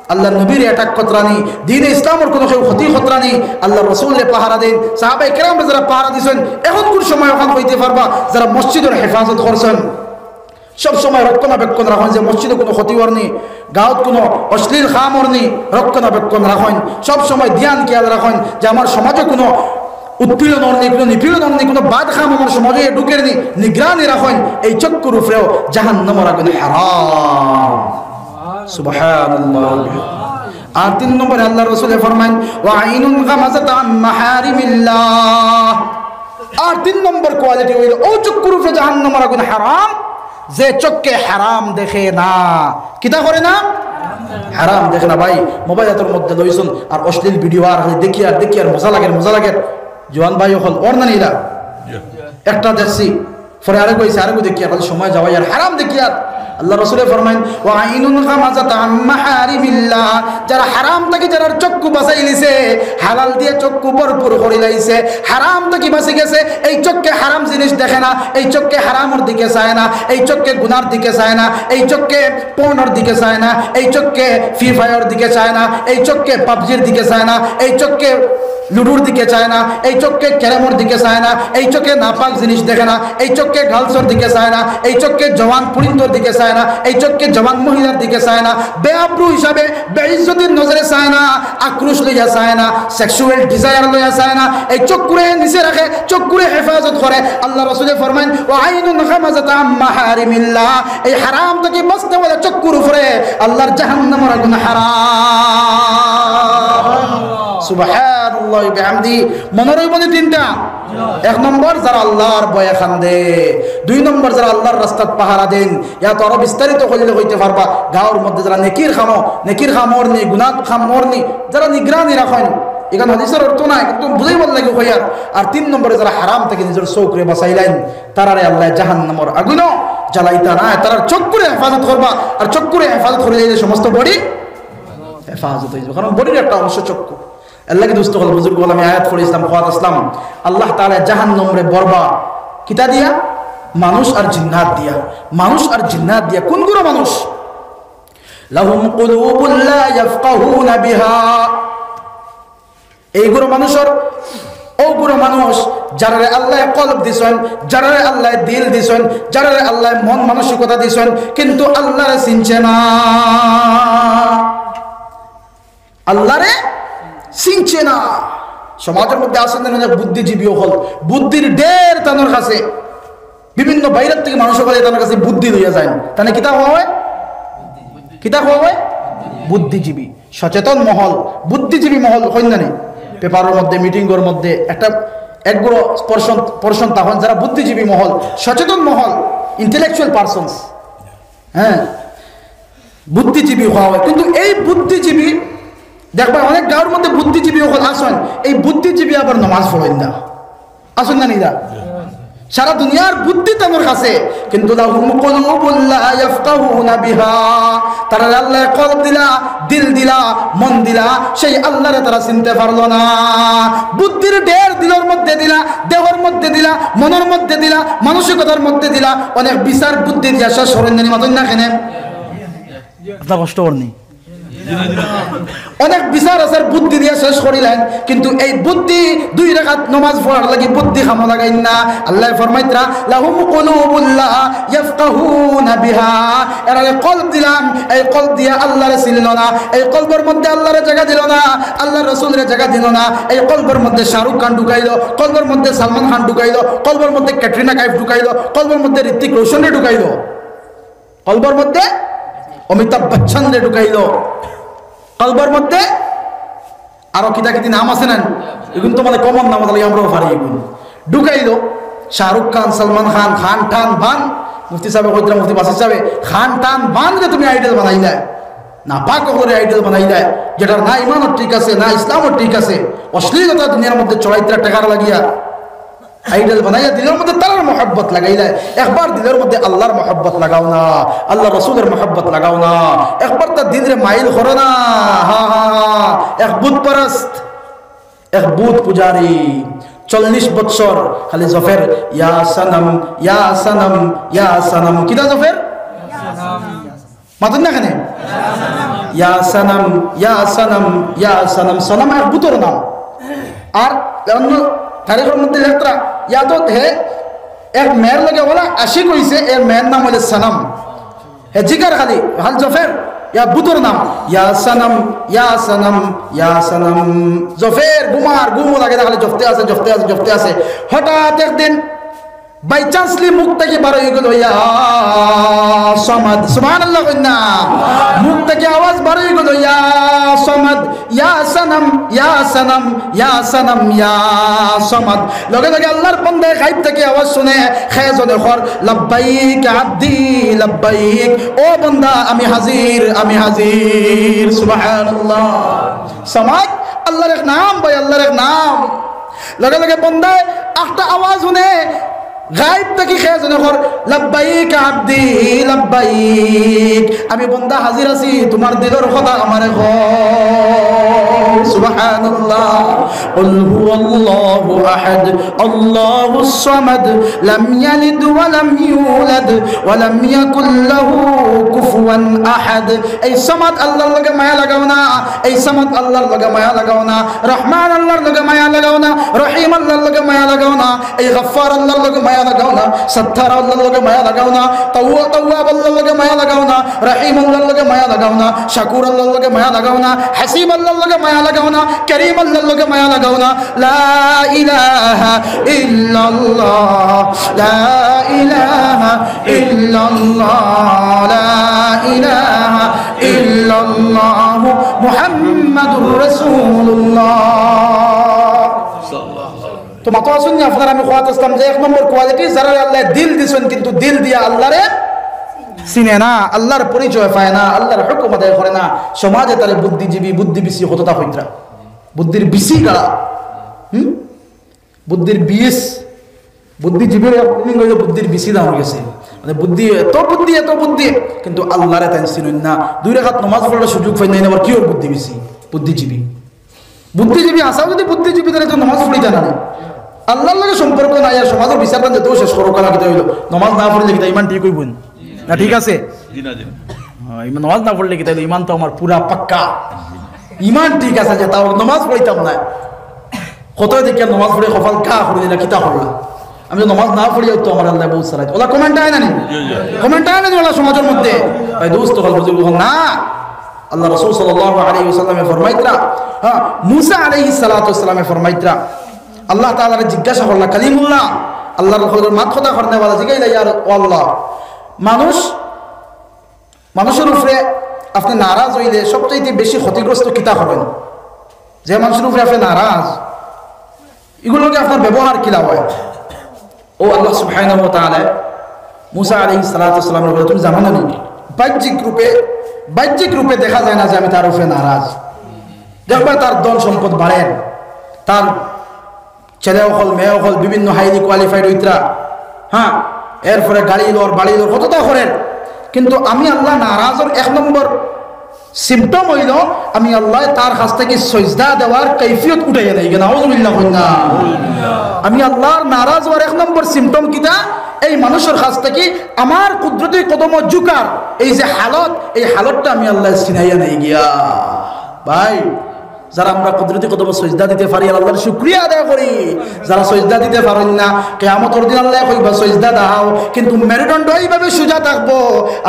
আল্লার নবীরে attack করতরা নি, দ্বীনে ইসলামর কুনু কেউ ক্ষতি করতরা নি, আল্লার রসুলরে পাহারা দেইন। সাহাবায়ে কেরামরে যারা পাহারা দিছইন, অখনকুর সময় অখান কইতে পারবা, যারা মসজিদর হেফাজত করছইন। সব সময় রক্ষণাবেক্ষণ রাখইন যে মসজিদো কুনু ক্ষতি অর নি, গাঁওত কুনু অশ্লীল কাম অর নি, রক্ষণাবেক্ষণ রাখইন। সব সময় ধ্যান খেয়াল রাখইন যে আমার সমাজো কুনু উৎপীড়ন অর নি, কুনু নিপীড়ন অর নি, কুনু বাদ কাম আমার সমাজো ঢুকের নি, নিগরানি রাখইন। এই চকুর উপরেও জাহান্নামর আগুন হারাম। সুবহানাল্লাহ। আর তিন নম্বরে আল্লার রসুলে ফরমাইন, "ওয়া আইনুন গামাজাত আন মাহারিমিল্লাহ।" আর তিন নম্বর quality অইলো, অউ চকুর উপরে জাহান্নামর আগুন হারাম, যে চউখে হারাম দেখে না। কিতা করে না? হারাম দেখে না। ভাই, মোবাইল আতর মধ্যে লইছইন আর অশ্লীল video আর খালি দেখিয়ার, দেখিয়ার, মজা লাগের, মজা লাগের। জোয়ান ভাই অকল, অর না নি ইলা? একটা দেখছি, পরে আরেকগু আইছে, আরেকগু দেখিয়ার, খালি সময় যাওয়াইয়ার, হারাম দেখিয়ার। আল্লার রসুলে ফরমাইন, "ওয়া আইনুন গামাজাত আন মাহারিমিল্লাহ।" যারা হারাম থাকি যারার চক্ষু বাঁচাইলিছে, হালাল দিয়া চক্ষু ভরপুর করিলাইছে, হারাম থাকি বাঁচি গেছে, এই চক্ষে হারাম জিনিস দেখে না, এই চক্ষে হারামর দিকে চায় না, এই চক্ষে গুনার দিকে চায় না, এই চক্ষে পর্নর দিকে চায় না, এই চক্ষে ফ্রি ফায়ার দিকে চায় না, এই চক্ষে পাবজির দিকে চায় না, এই চক্ষে লুডুর দিকে চায় না, এই চক্ষে ক্যারমর দিকে চায় না, এই চক্ষে নাপাক জিনিস দেখে না, এই চক্ষে গার্লসর দিকে চায় না, এই চক্ষে জওয়ান পুড়িন্তর দিকে চায় না, এই চক্ষে জওয়ান মহিলার দিকে চায় না। বেআব্রু হিসাবে, বেইজ্জতির নজরে চায় না, আক্রোশ লইয়া চায় না, সেক্সুয়াল ডিজায়ার লইয়া চায় না। এই চক্ষুরে নিচে রাখে, চক্ষুরে হেফাজত করে। আল্লার রসুলে ফরমাইন, "ওয়া আইনুন গামাজাত আন মাহারিমিল্লাহ।" এই হারাম থাকি বাঁচনেওয়ালা চক্ষুর উপরে আল্লার জাহান্নামর আগুন হারাম। সুবহানাল্লাহি বিহামদি। মনো রইবো নি তিনটা? এক নম্বর, যারা আল্লার ভয়ে কান্দে। দুই নম্বর, যারা আল্লার রাস্তাত পাহারা দেইন। ইয়া তো আরো বিস্তারিত কইলে কইতে পারবা। গাঁওর মধ্যে যারা নেকির কামো, নেকির কাম অর নি, গুনার কাম অর নি, যারা নিগরানি রাখইন, ইখান হাদিসর অর্থ নায়, কিন্তু বুঝাইবার লাগি কইয়ার। আর তিন নম্বরে যারা হারাম থাকি নিজর চউখরে বাঁচাইলাইন, তারারে আল্লায় জাহান্নামর আগুইনো জ্বালাইতা নায়, তারার চউখরে হেফাজত করবা, আর চউখরে হেফাজত করিলে সমস্ত body হেফাজত অইযিবো, কারণ bodyর একটা অংশ চক্ষু। এরলাগি দোস্ত অকল, বুজুর্গ অকল, আমি আয়াত পড়ছিলাম, কওয়াত আসলাম, আল্লাহ তাআলায় জাহান্নামরে ভরবা কিতা দিয়া? মানুষ আর জিন্নাত দিয়া। মানুষ আর জিন্নাত দিয়া। কুনগুলা মানুষ? লাহুম কুলুবুন লা ইয়াফকাহুনা বিহা। এইগুলা মানুষর, অগুলা মানুষ যারারে আল্লায় কলব দিছইন, যারারে আল্লায় দিল দিছইন, যারারে আল্লায় মন মানসিকতা দিছইন, কিন্তু আল্লারে চিনছে না। আল্লারে চিনছে না। সমাজর মধ্যে আছইন না অনেক বুদ্ধিজীবী অকল, বুদ্ধির ঢের তানর কাছে, বিভিন্ন বাইরের থাকি মানুষ অকল তানর কাছে বুদ্ধি লইয়া যাইন। তানে কিতা কওয়া অয়? কিতা কওয়া অয়? বুদ্ধিজীবী, সচেতন মহল, বুদ্ধিজীবী মহল কইন না নি? পেপারর মধ্যে, মিটিংর মধ্যে একটা একগুলো person, person তখন যারা বুদ্ধিজীবী মহল, সচেতন মহল, intellectual persons, হ্যাঁ, বুদ্ধিজীবী কওয়া অয়। কিন্তু এই বুদ্ধিজীবী, দেখবা অনেক গাঁওর মধ্যে বুদ্ধিজীবী অকল আছইন, এই বুদ্ধিজীবী আবার নমাজ পড়ইন না, আছইন না নি? সারা দুনিয়ার বুদ্ধি তানর কাছে, কিন্তু লাহুম কুলুবুন লা ইয়াফকাহুনা বিহা। তারারে আল্লায় কলব দিলা, দিল দিলা, মন দিলা, সেই আল্লারে তারা চিনতে পারলো না। বুদ্ধির ঢের দিলর মধ্যে দিলা, দেহর মধ্যে দিলা, মনর মধ্যে দিলা, মানসিকতার মধ্যে দিলা, অনেক বিচার বুদ্ধি দিয়া শেষ করইন না নি, মাতইন না কেনে? আপনার কষ্ট করনি। অনেক বিচার আচার বুদ্ধি দিয়া শেষ করিলাইন, কিন্তু এই বুদ্ধি দুই রাকাত নমাজ পড়ার লাগি বুদ্ধি কামো লাগাইন না। আল্লায় ফরমাইতরা, "লাহুম কুলুবুন লা ইয়াফকাহুনা বিহা।" এরারে কলব দিলাম, এই কলব দিয়া আল্লারে চিনলো না, এই কলবর মধ্যে আল্লারে জাগা দিলো না, আল্লার রসুলরে জাগা দিলো না। এই কলবর মধ্যে শাহরুখ খান ঢুকাইলো, কলবর মধ্যে সালমান খান ঢুকাইলো, কলবর মধ্যে ক্যাটরিনা কাইফ ঢুকাইলো, কলবর মধ্যে ঋত্বিক রোশনরে ঢুকাইলো। কলবর মধ্যে অমিতাভ বচ্চনরে ঢুকাইলো, কলবর মধ্যে আরো কিতা কিতি নাম আছে না, এগুন তো মানে common নাম, তাহলে আমরাও পারি এগুন। ঢুকাইলো শাহরুখ খান, সালমান খান, খান টান বান, মুফতি সাহেব কইতরা, মুফতি বাসির সাহেব, খান টান বানরে তুমি idol বানাইলায়, নাপাক অকলরে idol বানাইলায়, যেটার না ইমানও ঠিক আছে, না ইসলামও ঠিক আছে, অশ্লীলতা দুনিয়ার মধ্যে ছড়াইতরা টেকার লাগিয়া। Idol বানাইয়া দিলর মধ্যে তারার মহব্বত লাগাইলায়, একবার দিলর মধ্যে আল্লার মহব্বত লাগাও না, আল্লার রসুলর মহব্বত লাগাও না, একবার তার দিলরে মাইল করো না। হা, হা, হা। এক বুত পরস্ত, এক বুত পূজারি, চল্লিশ বৎসর খালি জফের, ইয়া সনম, ইয়া সনম, ইয়া সনম। কিতা জফের? মাতইন না কেনে? ইয়া সনম, ইয়া সনম, ইয়া সনম। সনম এক বুতর নাম। আর অন্য তারিখর মধ্যে লেখতরা, ইয়া তো হে এক মেয়ের লগে ওলা আশিক অইছে, এর মেয়ের নাম অইলে সনম। হে জিকার খালি, হাল জফের, ইয়া বুতর নাম, ইয়া সনম, ইয়া সনম, ইয়া সনম। জফের, ঘুমার, ঘুমও লাগে না, খালি জফতে আছে, জফতে আছে, জফতে আছে। হঠাৎ একদিন by chancely মুখ থাকি বার অইগেলো, "ইয়া সমাদ।" সুবহানাল্লাহ কইন না। মুখ থাকি আওয়াজ বার অইগেলো, "ইয়া সমাদ, ইয়া সনম, ইয়া সনম, ইয়া সনম, ইয়া সমাদ।" লগে লগে আল্লার বন্দায় গাইব থাকি আওয়াজ হুনে, হে জনে কর, "লাব্বাইক আব্দি লাব্বাইক।" ও বন্দা, আমি হাজির, আমি হাজির। সুবহানাল্লাহ। সমাদ আল্লার এক নাম ভাই, আল্লার এক নাম। লগে লগে বন্দায় একটা আওয়াজ হুনে, গাইব থাকি কে জনে কর, "লাব্বাইক আব্দি লাব্বাইক।" আমি বন্দা হাজির আছি, তুমার দিলর কথা আমারে কও। সুবহানাল্লাহ। কুল হুয়াল্লাহু আহাদ, আল্লাহুস সামাদ, লাম ইয়ালিদ ওয়া লাম ইউলাদ, ওয়া লাম ইয়াকুল লাহু কুফুয়ান আহাদ। এই সমাদ আল্লার লগে মায়া লাগাও না, এই সমাদ আল্লার লগে মায়া লাগাও না, রহমান আল্লার লগে মায়া লাগাও না, রহিম আল্লার লগে মায়া লাগাও না, এই গফফার আল্লার লগে মায়া লাগাও না, সত্তার আল্লার লগে মায়া লাগাও না, তাওয়া-, তাওয়াব আল্লার লগে মায়া লাগাও না, রহিম আল্লার লগে মায়া লাগাও না, শাকুর আল্লার লগে মায়া লাগাও না, হাসিব আল্লার লগে মায়া লাগাও না, করিম আল্লার লগে মায়া লাগাও না। লা ইলাহা ইল্লাল্লাহ, লা ইলাহা ইল্লাল্লাহ, লা ইলাহা ইল্লাল্লাহু মুহাম্মাদুর রাসূলুল্লাহ। তো মাতো আছইন নি আপনারা, আমি কওয়াত আসলাম যে এক নম্বর quality, যারারে আল্লায় দিল দিছইন কিন্তু দিল দিয়া আল্লারে চিনে না, আল্লার পরিচয় পায় না, আল্লার হুকুম আদায় করে না, সমাজে তারে বুদ্ধিজীবী, বুদ্ধিবীসি কততা কইতরা। বুদ্ধির বিচি গাড়া, হুম, বুদ্ধির বিষ, বুদ্ধিজীবীর এক meaning অইলো বুদ্ধির বিচি দাম গেছে। মানে বুদ্ধি, এত বুদ্ধি, এত বুদ্ধি, কিন্তু আল্লারে তাইন চিনইন না। দুই রাকাত নমাজ পড়ার সুযোগ পাইন না, আবার কিওর বুদ্ধি বিচি? বুদ্ধিজীবী। বুদ্ধিজীবী আছাও যদি বুদ্ধিজীবী, তাইলে তো নমাজ পড়িতা না। আল্লার লগে সম্পর্ক নাই, আর সমাজর বিচার পান যেতেও শেষ করো, কালা কিতা অইলো? নমাজ না পড়লে কিতা ইমান ঠিক অইবো নি? না, ঠিক আছে? জি না, জি না। হ্যাঁ, ইমান, নমাজ না পড়লে কিতা অইলো? ইমান তো আমার পুরা পাক্কা। ইমান ঠিক আছে যে তাও নমাজ পড়িতাম না। কত দেখিয়া নমাজ পড়ে কপাল কা করে দিলা, কিতা করলা? আমি তো নমাজ না পড়িয়াও তো আমার আল্লায় বউত চালাইতা। ওলা comment আয় না নি? জি, জি। Comment আয় না নি ওলা সমাজর মধ্যে? ভাই দোস্ত অকল, বুজুর্গ অকল, না। আল্লার রাসূল সাল্লাল্লাহু আলাইহি ওয়াসাল্লামে ফরমাইতরা, হ্যাঁ, মুসা আলাইহিস সালাতু ওয়াস সালামে ফরমাইতরা, আল্লাহ তাআলারে জিজ্ঞাসা করলা, কালিমুল্লাহ, আল্লার লগে মাত কথা করনেওয়ালা জিগাইলা, ইয়া ও আল্লাহ, মানুষ, মানুষর উপরে আপনে নারাজ অইলে সবচাইতে বেশি ক্ষতিগ্রস্ত কিতা করইন? যে মানুষর উপরে আপনে নারাজ, ইগুর লগে আপনার ব্যবহার কিলা অয়? ও আল্লাহ সুবহানাহু ওয়া তাআলা মুসা আলাইহিস সালাতু ওয়াস সালামরে বলে, তুমি জানো না নি? বাহ্যিক রূপে, বাহ্যিক রূপে দেখা যায় না যে আমি তার উপরে নারাজ। দেখবা তার ধন সম্পদ বাড়ের, তার ছেলে অকল, মেয়ে অকল বিভিন্ন highly qualified অইতরা, হ্যাঁ, এরপরে গাড়ি লর, বাড়ি লর, কততা করের, কিন্তু আমি আল্লাহ নারাজর এক নম্বর symptom অইলো আমি আল্লায় তার কাছ থাকি সইজদা দেওয়ার কৈফিয়ত উঠাইয়া নেইগি। নাউজুবিল্লাহ কইন না। আমি আল্লার নারাজ অওয়ার এক নম্বর symptom কিতা? এই মানুষর কাছ থাকি আমার কুদরতি কদমো ঝুকার এই যে হালত, এই হালতটা আমি আল্লায় ছিনাইয়া নেইগিয়া। ভাই, যারা আমরা কুদরতি কদমো সইজদা দিতে পারি, আর আল্লার শুকরিয়া আদায় করি। যারা সইজদা দিতে পারইন না, কিয়ামতর দিন আল্লায় কইবা, সইজদা দেখাও, কিন্তু মেরুদণ্ড এইভাবে সোজা থাকবো।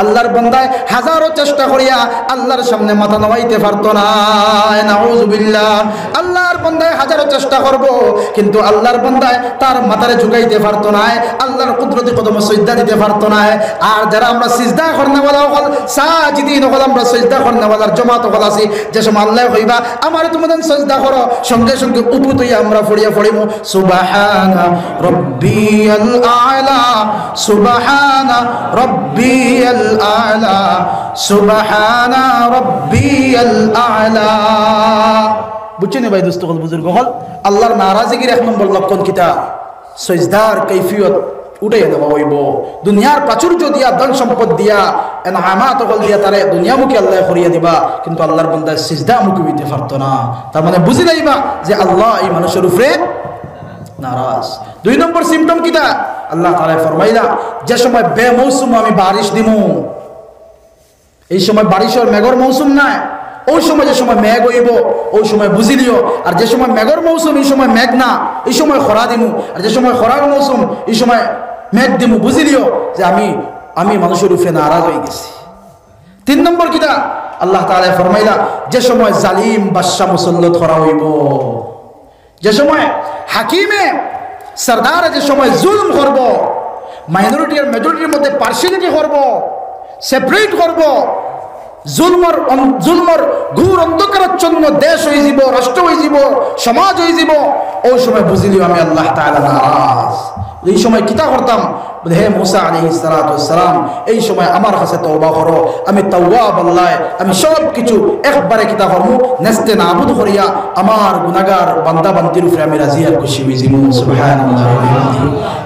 আল্লার বান্দায় হাজারো চেষ্টা করিয়া আল্লার সামনে মাথা নামাইতে পারতো নায়, নাউজুবিল্লাহ। আল্লার বান্দায় হাজারো চেষ্টা করবো, কিন্তু আল্লার বান্দায় তার মাথারে ঝুকাইতে পারতো নায়, আল্লার কুদরতি কদমো সইজদা দিতে পারতো নায়। আর যারা আমরা সিজদা করনেওয়ালা অকল, সাজিদিন অকল, আমরা সইজদা করনেওয়ালার জমাত অকল আছি, যে সময় আল্লায় কইবা, আমারে তুমরা সইজদা করো, সঙ্গে সঙ্গে উপুত অইয়া আমরা পড়িয়া পড়িমু, সুবহানা রব্বিয়াল আলা, সুবহানা রব্বিয়াল আলা, সুবহানা রব্বিয়াল আলা। বুজছইন নি ভাই, দোস্ত অকল, বুজুর্গ অকল? আল্লার নারাজগির এক নম্বর লক্ষণ কিতা? সইজদার কৈফিয়ত উঠাইয়া নেওয়া অইবো। দুনিয়ার প্রাচুর্য দিয়া, ধন সম্পদ দিয়া, এনামাত অকল দিয়া তারে দুনিয়ামুখী আল্লায় করিয়া দিবা, কিন্তু আল্লার বান্দায় সিজদামুখী অইতে পারতো না। তার মানে বুজি লাইবা যে আল্লাহ এই মানুষর উপরে নারাজ। দুই নম্বর symptom কিতা? আল্লাহ তাআলায় ফরমাইলা, যে সময় বেমৌসুম আমি বারিশ দিমু, এই সময় বারিশর মেঘর মৌসুম নায়, ওই সময় যে সময় মেঘ অইবো, ওই সময় বুজিলিও। আর যে সময় মেঘর মৌসুম, এই সময় মেঘ না, এই সময় খরা দিমু। আর যে সময় খরার মৌসুম, এই সময় মেঘ দিমু, বুজিলিও যে আমি, আমি মানুষর উপরে নারাজ অইগেছি। তিন নম্বর কিতা? আল্লাহ তাআলায় ফরমাইলা, যে সময় জালিম বাদশা মুসল্লত করা অইবো, যে সময় হাকিমে, সরদারে যে সময় জুলুম করবো, minority আর majority-র মধ্যে partiality করবো, separate করবো, জুলুমর অন-, জুলুমর ঘোর অন্ধকারাচ্ছন্ন দেশ অইযিবো, রাষ্ট্র অইযিবো, সমাজ অইযিবো, ওই সময় বুজিলিও আমি আল্লাহ তাআলা নারাজ। এই সময় কিতা করতাম? বলে, হে মুসা আলাইহিস সালাতু ওয়াস সালাম, এই সময় আমার কাছে তওবা করো, আমি তাওয়াব আল্লাহ, আমি সব কিছু একবারে কিতা করমু, নেস্তে নাবুদ করিয়া আমার গুনাগার বান্দা বান্দির উপরে আমি রাজি আর খুশি অইযিমু। সুবহানাল্লাহ।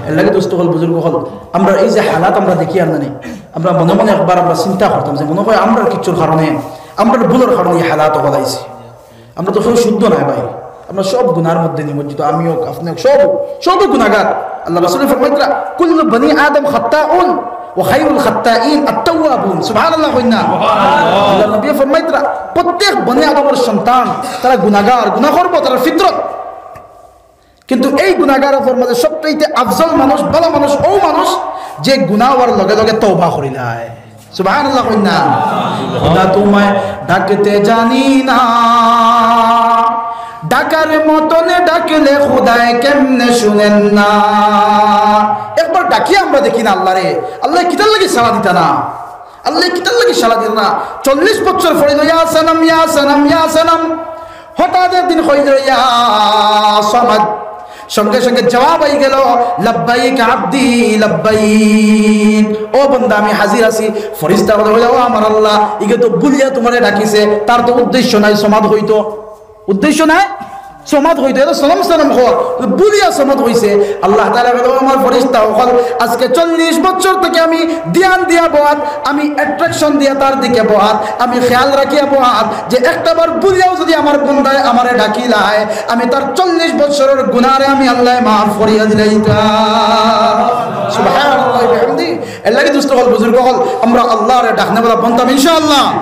এর লাগি দোস্ত অকল, বুজুর্গ অকল, আমরা এই যে হালাত আমরা দেখিয়ার না নি, আমরা মনে মনে একবার আমরা চিন্তা করতাম যে মনে হয় আমরার কিচ্ছুর কারণে, আমরার ভুলর কারণে এই হালাত অকল আইছে। আমরা তো কেউ শুদ্ধ নায় ভাই, আমরা সব গুনার মধ্যে নিমজ্জিত, আমি হোক, আপনি হোক, সব, সব গুনাগার। আল্লাহ রাসূলে ফরমাইতরা, "কুল্লু বনি আদম খাত্তাউন ওয়া খায়রুল খাত্তাইন আত-তাওয়াবুন।" সুবহানাল্লাহ কইন না? আল্লাহর নবী ফরমাইতরা, প্রত্যেক বনি আদমর সন্তান তারা গুনাগার, গুনা করবো, তারা ফিতরত। কিন্তু এই গুনাগার অকলর মাঝে সবচাইতে আফজল মানুষ, ভালা মানুষ, ও মানুষ যে গুনা অওয়ার লগে লগে তওবা করিলায়। সুবহানাল্লাহ কইন না? খোদা তোমায় ডাকতে জানি না, ডাকার মতন ডাকলে খোদায় কেমনে শুনেন না? একবার ডাকিয়া আমরা দেখি না আল্লাহরে, আল্লাহ কিতার লাগি সাড়া দিতা না? আল্লাহ কিতার লাগি সাড়া দিতা না? চল্লিশ বছর পড়িল, "ইয়া সনম, ইয়া সনম, ইয়া সনম।" হঠাৎ একদিন কইল, "ইয়া সমাদ।" সঙ্গে সঙ্গে জবাব আইগেল, "লাব্বাইক আবদি, লাব্বাইক।" ও বান্দা, আমি হাজির আছি। ফিরিস্তা অকলে কইলা, "ও আমার আল্লাহ, ইগে তো ভুলিয়া তোমারে ডাকিছে, তার তো উদ্দেশ্য নাই সমাদ কইতো।" উদ্দেশ্য নাই সমাদ কইতো, এরা সনম সনম কর, বুলিয়া সমাদ কইছে। আল্লাহ তাআলা বলে, "ও আমার ফেরেশতা অকল, আজকে চল্লিশ বছর থাকি আমি ধ্যান দিয়া বওয়াত, আমি attraction দিয়া তার দিকে বওয়াত, আমি খেয়াল রাখিয়া বওয়াত, যে একটা বার বুলিয়াও যদি আমার বন্দায় আমারে ডাকিলায়, আমি তার চল্লিশ বছরর গুনারে আমি আল্লায় মাফ করিয়া দিলাইতাম।" সুবহানাল্লাহি ওয়া বিহামদিহি। এর লাগি দোস্ত অকল, বুজুর্গ অকল, আমরা আল্লারে ডাকনেওয়ালা বনতাম ইনশাআল্লাহ।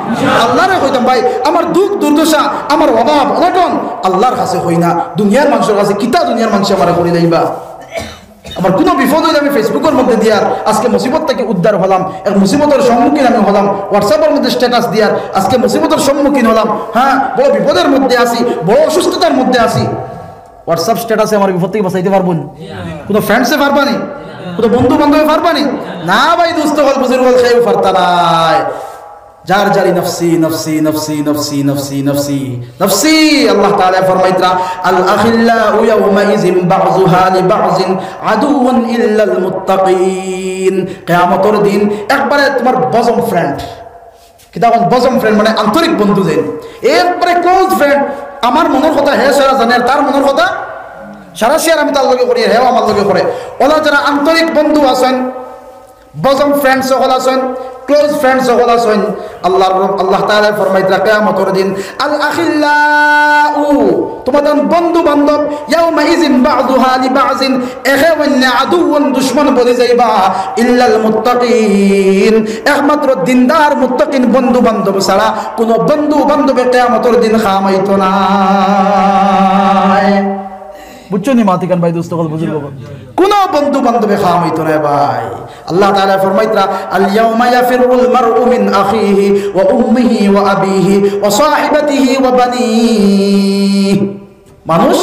আল্লারে কইতাম, "ভাই, আমার দুঃখ দুর্দশা, আমার অভাব অনটন আল্লার কাছে কই না, দুনিয়ার মানষর কাছে কিতা দুনিয়ার মানষে আমারে করি লাইবা?" আমার কুনু বিপদ অইলে আমি Facebook-অর মধ্যে দিয়ার, আজকে মুসিবত থাকি উদ্ধার হলাম, এক মুসিবতর সম্মুখীন আমি হলাম, WhatsApp-অর মধ্যে status দিয়ার, আজকে মুসিবতর সম্মুখীন হলাম, হ্যাঁ, বড় বিপদের মধ্যে আছি, বড় অসুস্থতার মধ্যে আছি। WhatsApp status-এ আমার বিপদ থাকি বাঁচাইতে পারবো নি? কুনু friends-এ পারবা নি? কুনু বন্ধু বান্ধবে পারবা নি? না ভাই, দোস্ত অকল, বুজুর্গ অকল, কেউ পারতা নায়। যার যারি নফসি, নফসি, নফসি, নফসি, নফসি, নফসি, নফসি। আল্লাহ তাআলা ফরমাইতরা, "আল আখিল্লাউ ইয়াউমাইযিন বা'যুহা লিবা'যিন আদুউন ইল্লাল মুত্তাকিন।" কিয়ামতর দিন একবারে তুমার bosom friend, কিতা কইন, bosom friend মানে আন্তরিক বন্ধু যেন, একবারে close friend। আমার মনর কথা হে সারা জানে, আর তার মনর কথা সারা share আমি তার লগে করি, হেও আমার লগে করে। অলা যারা আন্তরিক বন্ধু আছইন, bosom friends অকল আছইন, close friends অকল আছইন, আল্লার রব-, আল্লাহ তাআলা ফরমাইতরা কিয়ামতর দিন, "আল আখিল্লাউ", তুমার বন্ধু বান্ধব, "ইয়াউমাইযিন বা'যুহা লিবা'যিন", একে অইন্যে আদুউন, দুশমন বনি যাইবা, "ইল্লাল মুত্তাকিন", একমাত্র দিনদার মুত্তাকিন বন্ধু বান্ধব ছাড়া কুনু বন্ধু বান্ধবে কিয়ামতর দিন কাম আইতো নায়। বুঝছো নি মাতিকান ভাই, দোস্ত অকল, বুজুর্গ অকল? কুনু বন্ধু বান্ধবে কাম আইতো নায় ভাই। আল্লাহ তাআলা ফরমাইতরা, "আল ইয়াউমা ইয়াফিরুল মারউ মিন আখিহি ওয়া উম্মিহি ওয়া আবিহি ওয়া সাহিবাতিহি ওয়া বানিহি।" মানুষ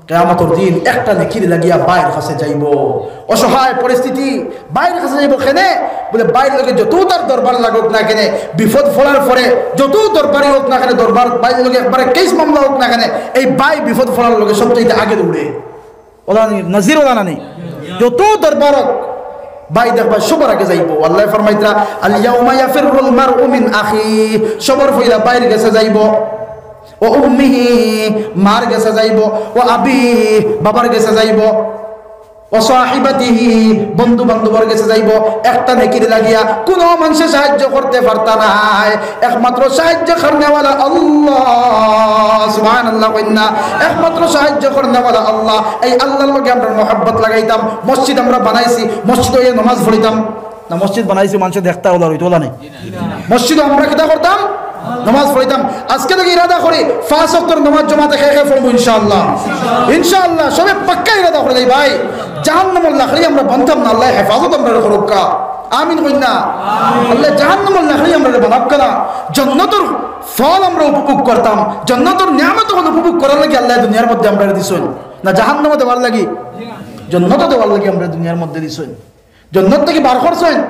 কিয়ামতর দিন একটা নেকির লাগিয়া ভাইর কাছে যাইবো। অসহায় পরিস্থিতি, ভাইর কাছে যাইবো কেনে? বলে, ভাইর লগে যত তার দরবার লাগুক না কেনে, বিপদ পড়ার পরে যত দরবারি হোক না কেনে, দরবার ভাইর লগে একবারে case মামলা হোক না কেনে, এই ভাই বিপদ পড়ার লগে সবচাইতে আগে দৌড়ে। অলা নি, নাজির অলা না নি? যত দরবার হোক, ভাই দেখবা সবার আগে যাইবো। আল্লায় ফরমাইতরা, "আল ইয়াউমা ইয়াফিরুল মারউ মিন আখি", সবার পয়লা ভাইর গেছে যাইবো। "ওয়া উম্মিহি", মার গেছে যাইবো। "ওয়া আবি", বাবার গেছে যাইবো। "ওয়া সাহিবাতিহি", বন্ধু বান্ধবর গেছে যাইবো। একটা নেকির লাগিয়া কুনু মানষে সাহায্য করতে পারতা নায়, একমাত্র সাহায্য করনেওয়ালা আল্লাহ। সুবহানাল্লাহ কইন না? একমাত্র সাহায্য করনেওয়ালা আল্লাহ। এই আল্লাহর লগে আমরার মহব্বত লাগাইতাম, মসজিদ আমরা বানাইছি, মসজিদো অইয়া নমাজ পড়িতাম। না, মসজিদ বানাইছি মানষে দেখতা অলা, রইতো অলা নাই। মসজিদো আমরা কিতা করতাম? নমাজ পড়িতাম। আজকে থাকি ইরাদা করি পাঁচ ওয়াক্তর নমাজ জমাতে কে কে পড়মু ইনশাআল্লাহ। ইনশাআল্লাহ, সবে পাক্কা ইরাদা করি যাই ভাই, জাহান্নামর লাকড়ি আমরা বানতাম না, আল্লায় হেফাজত আমরারে করউক্কা। আমিন কইন না? আল্লায় জাহান্নামর লাকড়ি আমরারে বানাউক্কা না, জন্নতর ফল আমরা উপভোগ করতাম, জন্নতর নিয়ামত অকল উপভোগ করার লাগি আল্লায় দুনিয়ার মধ্যে আমরারে দিছইন, না জাহান্নামো দেওয়ার লাগি? জন্নতো দেওয়ার লাগি আমরারে দুনিয়ার মধ্যে দিছইন। জন্নত থাকি বার করছইন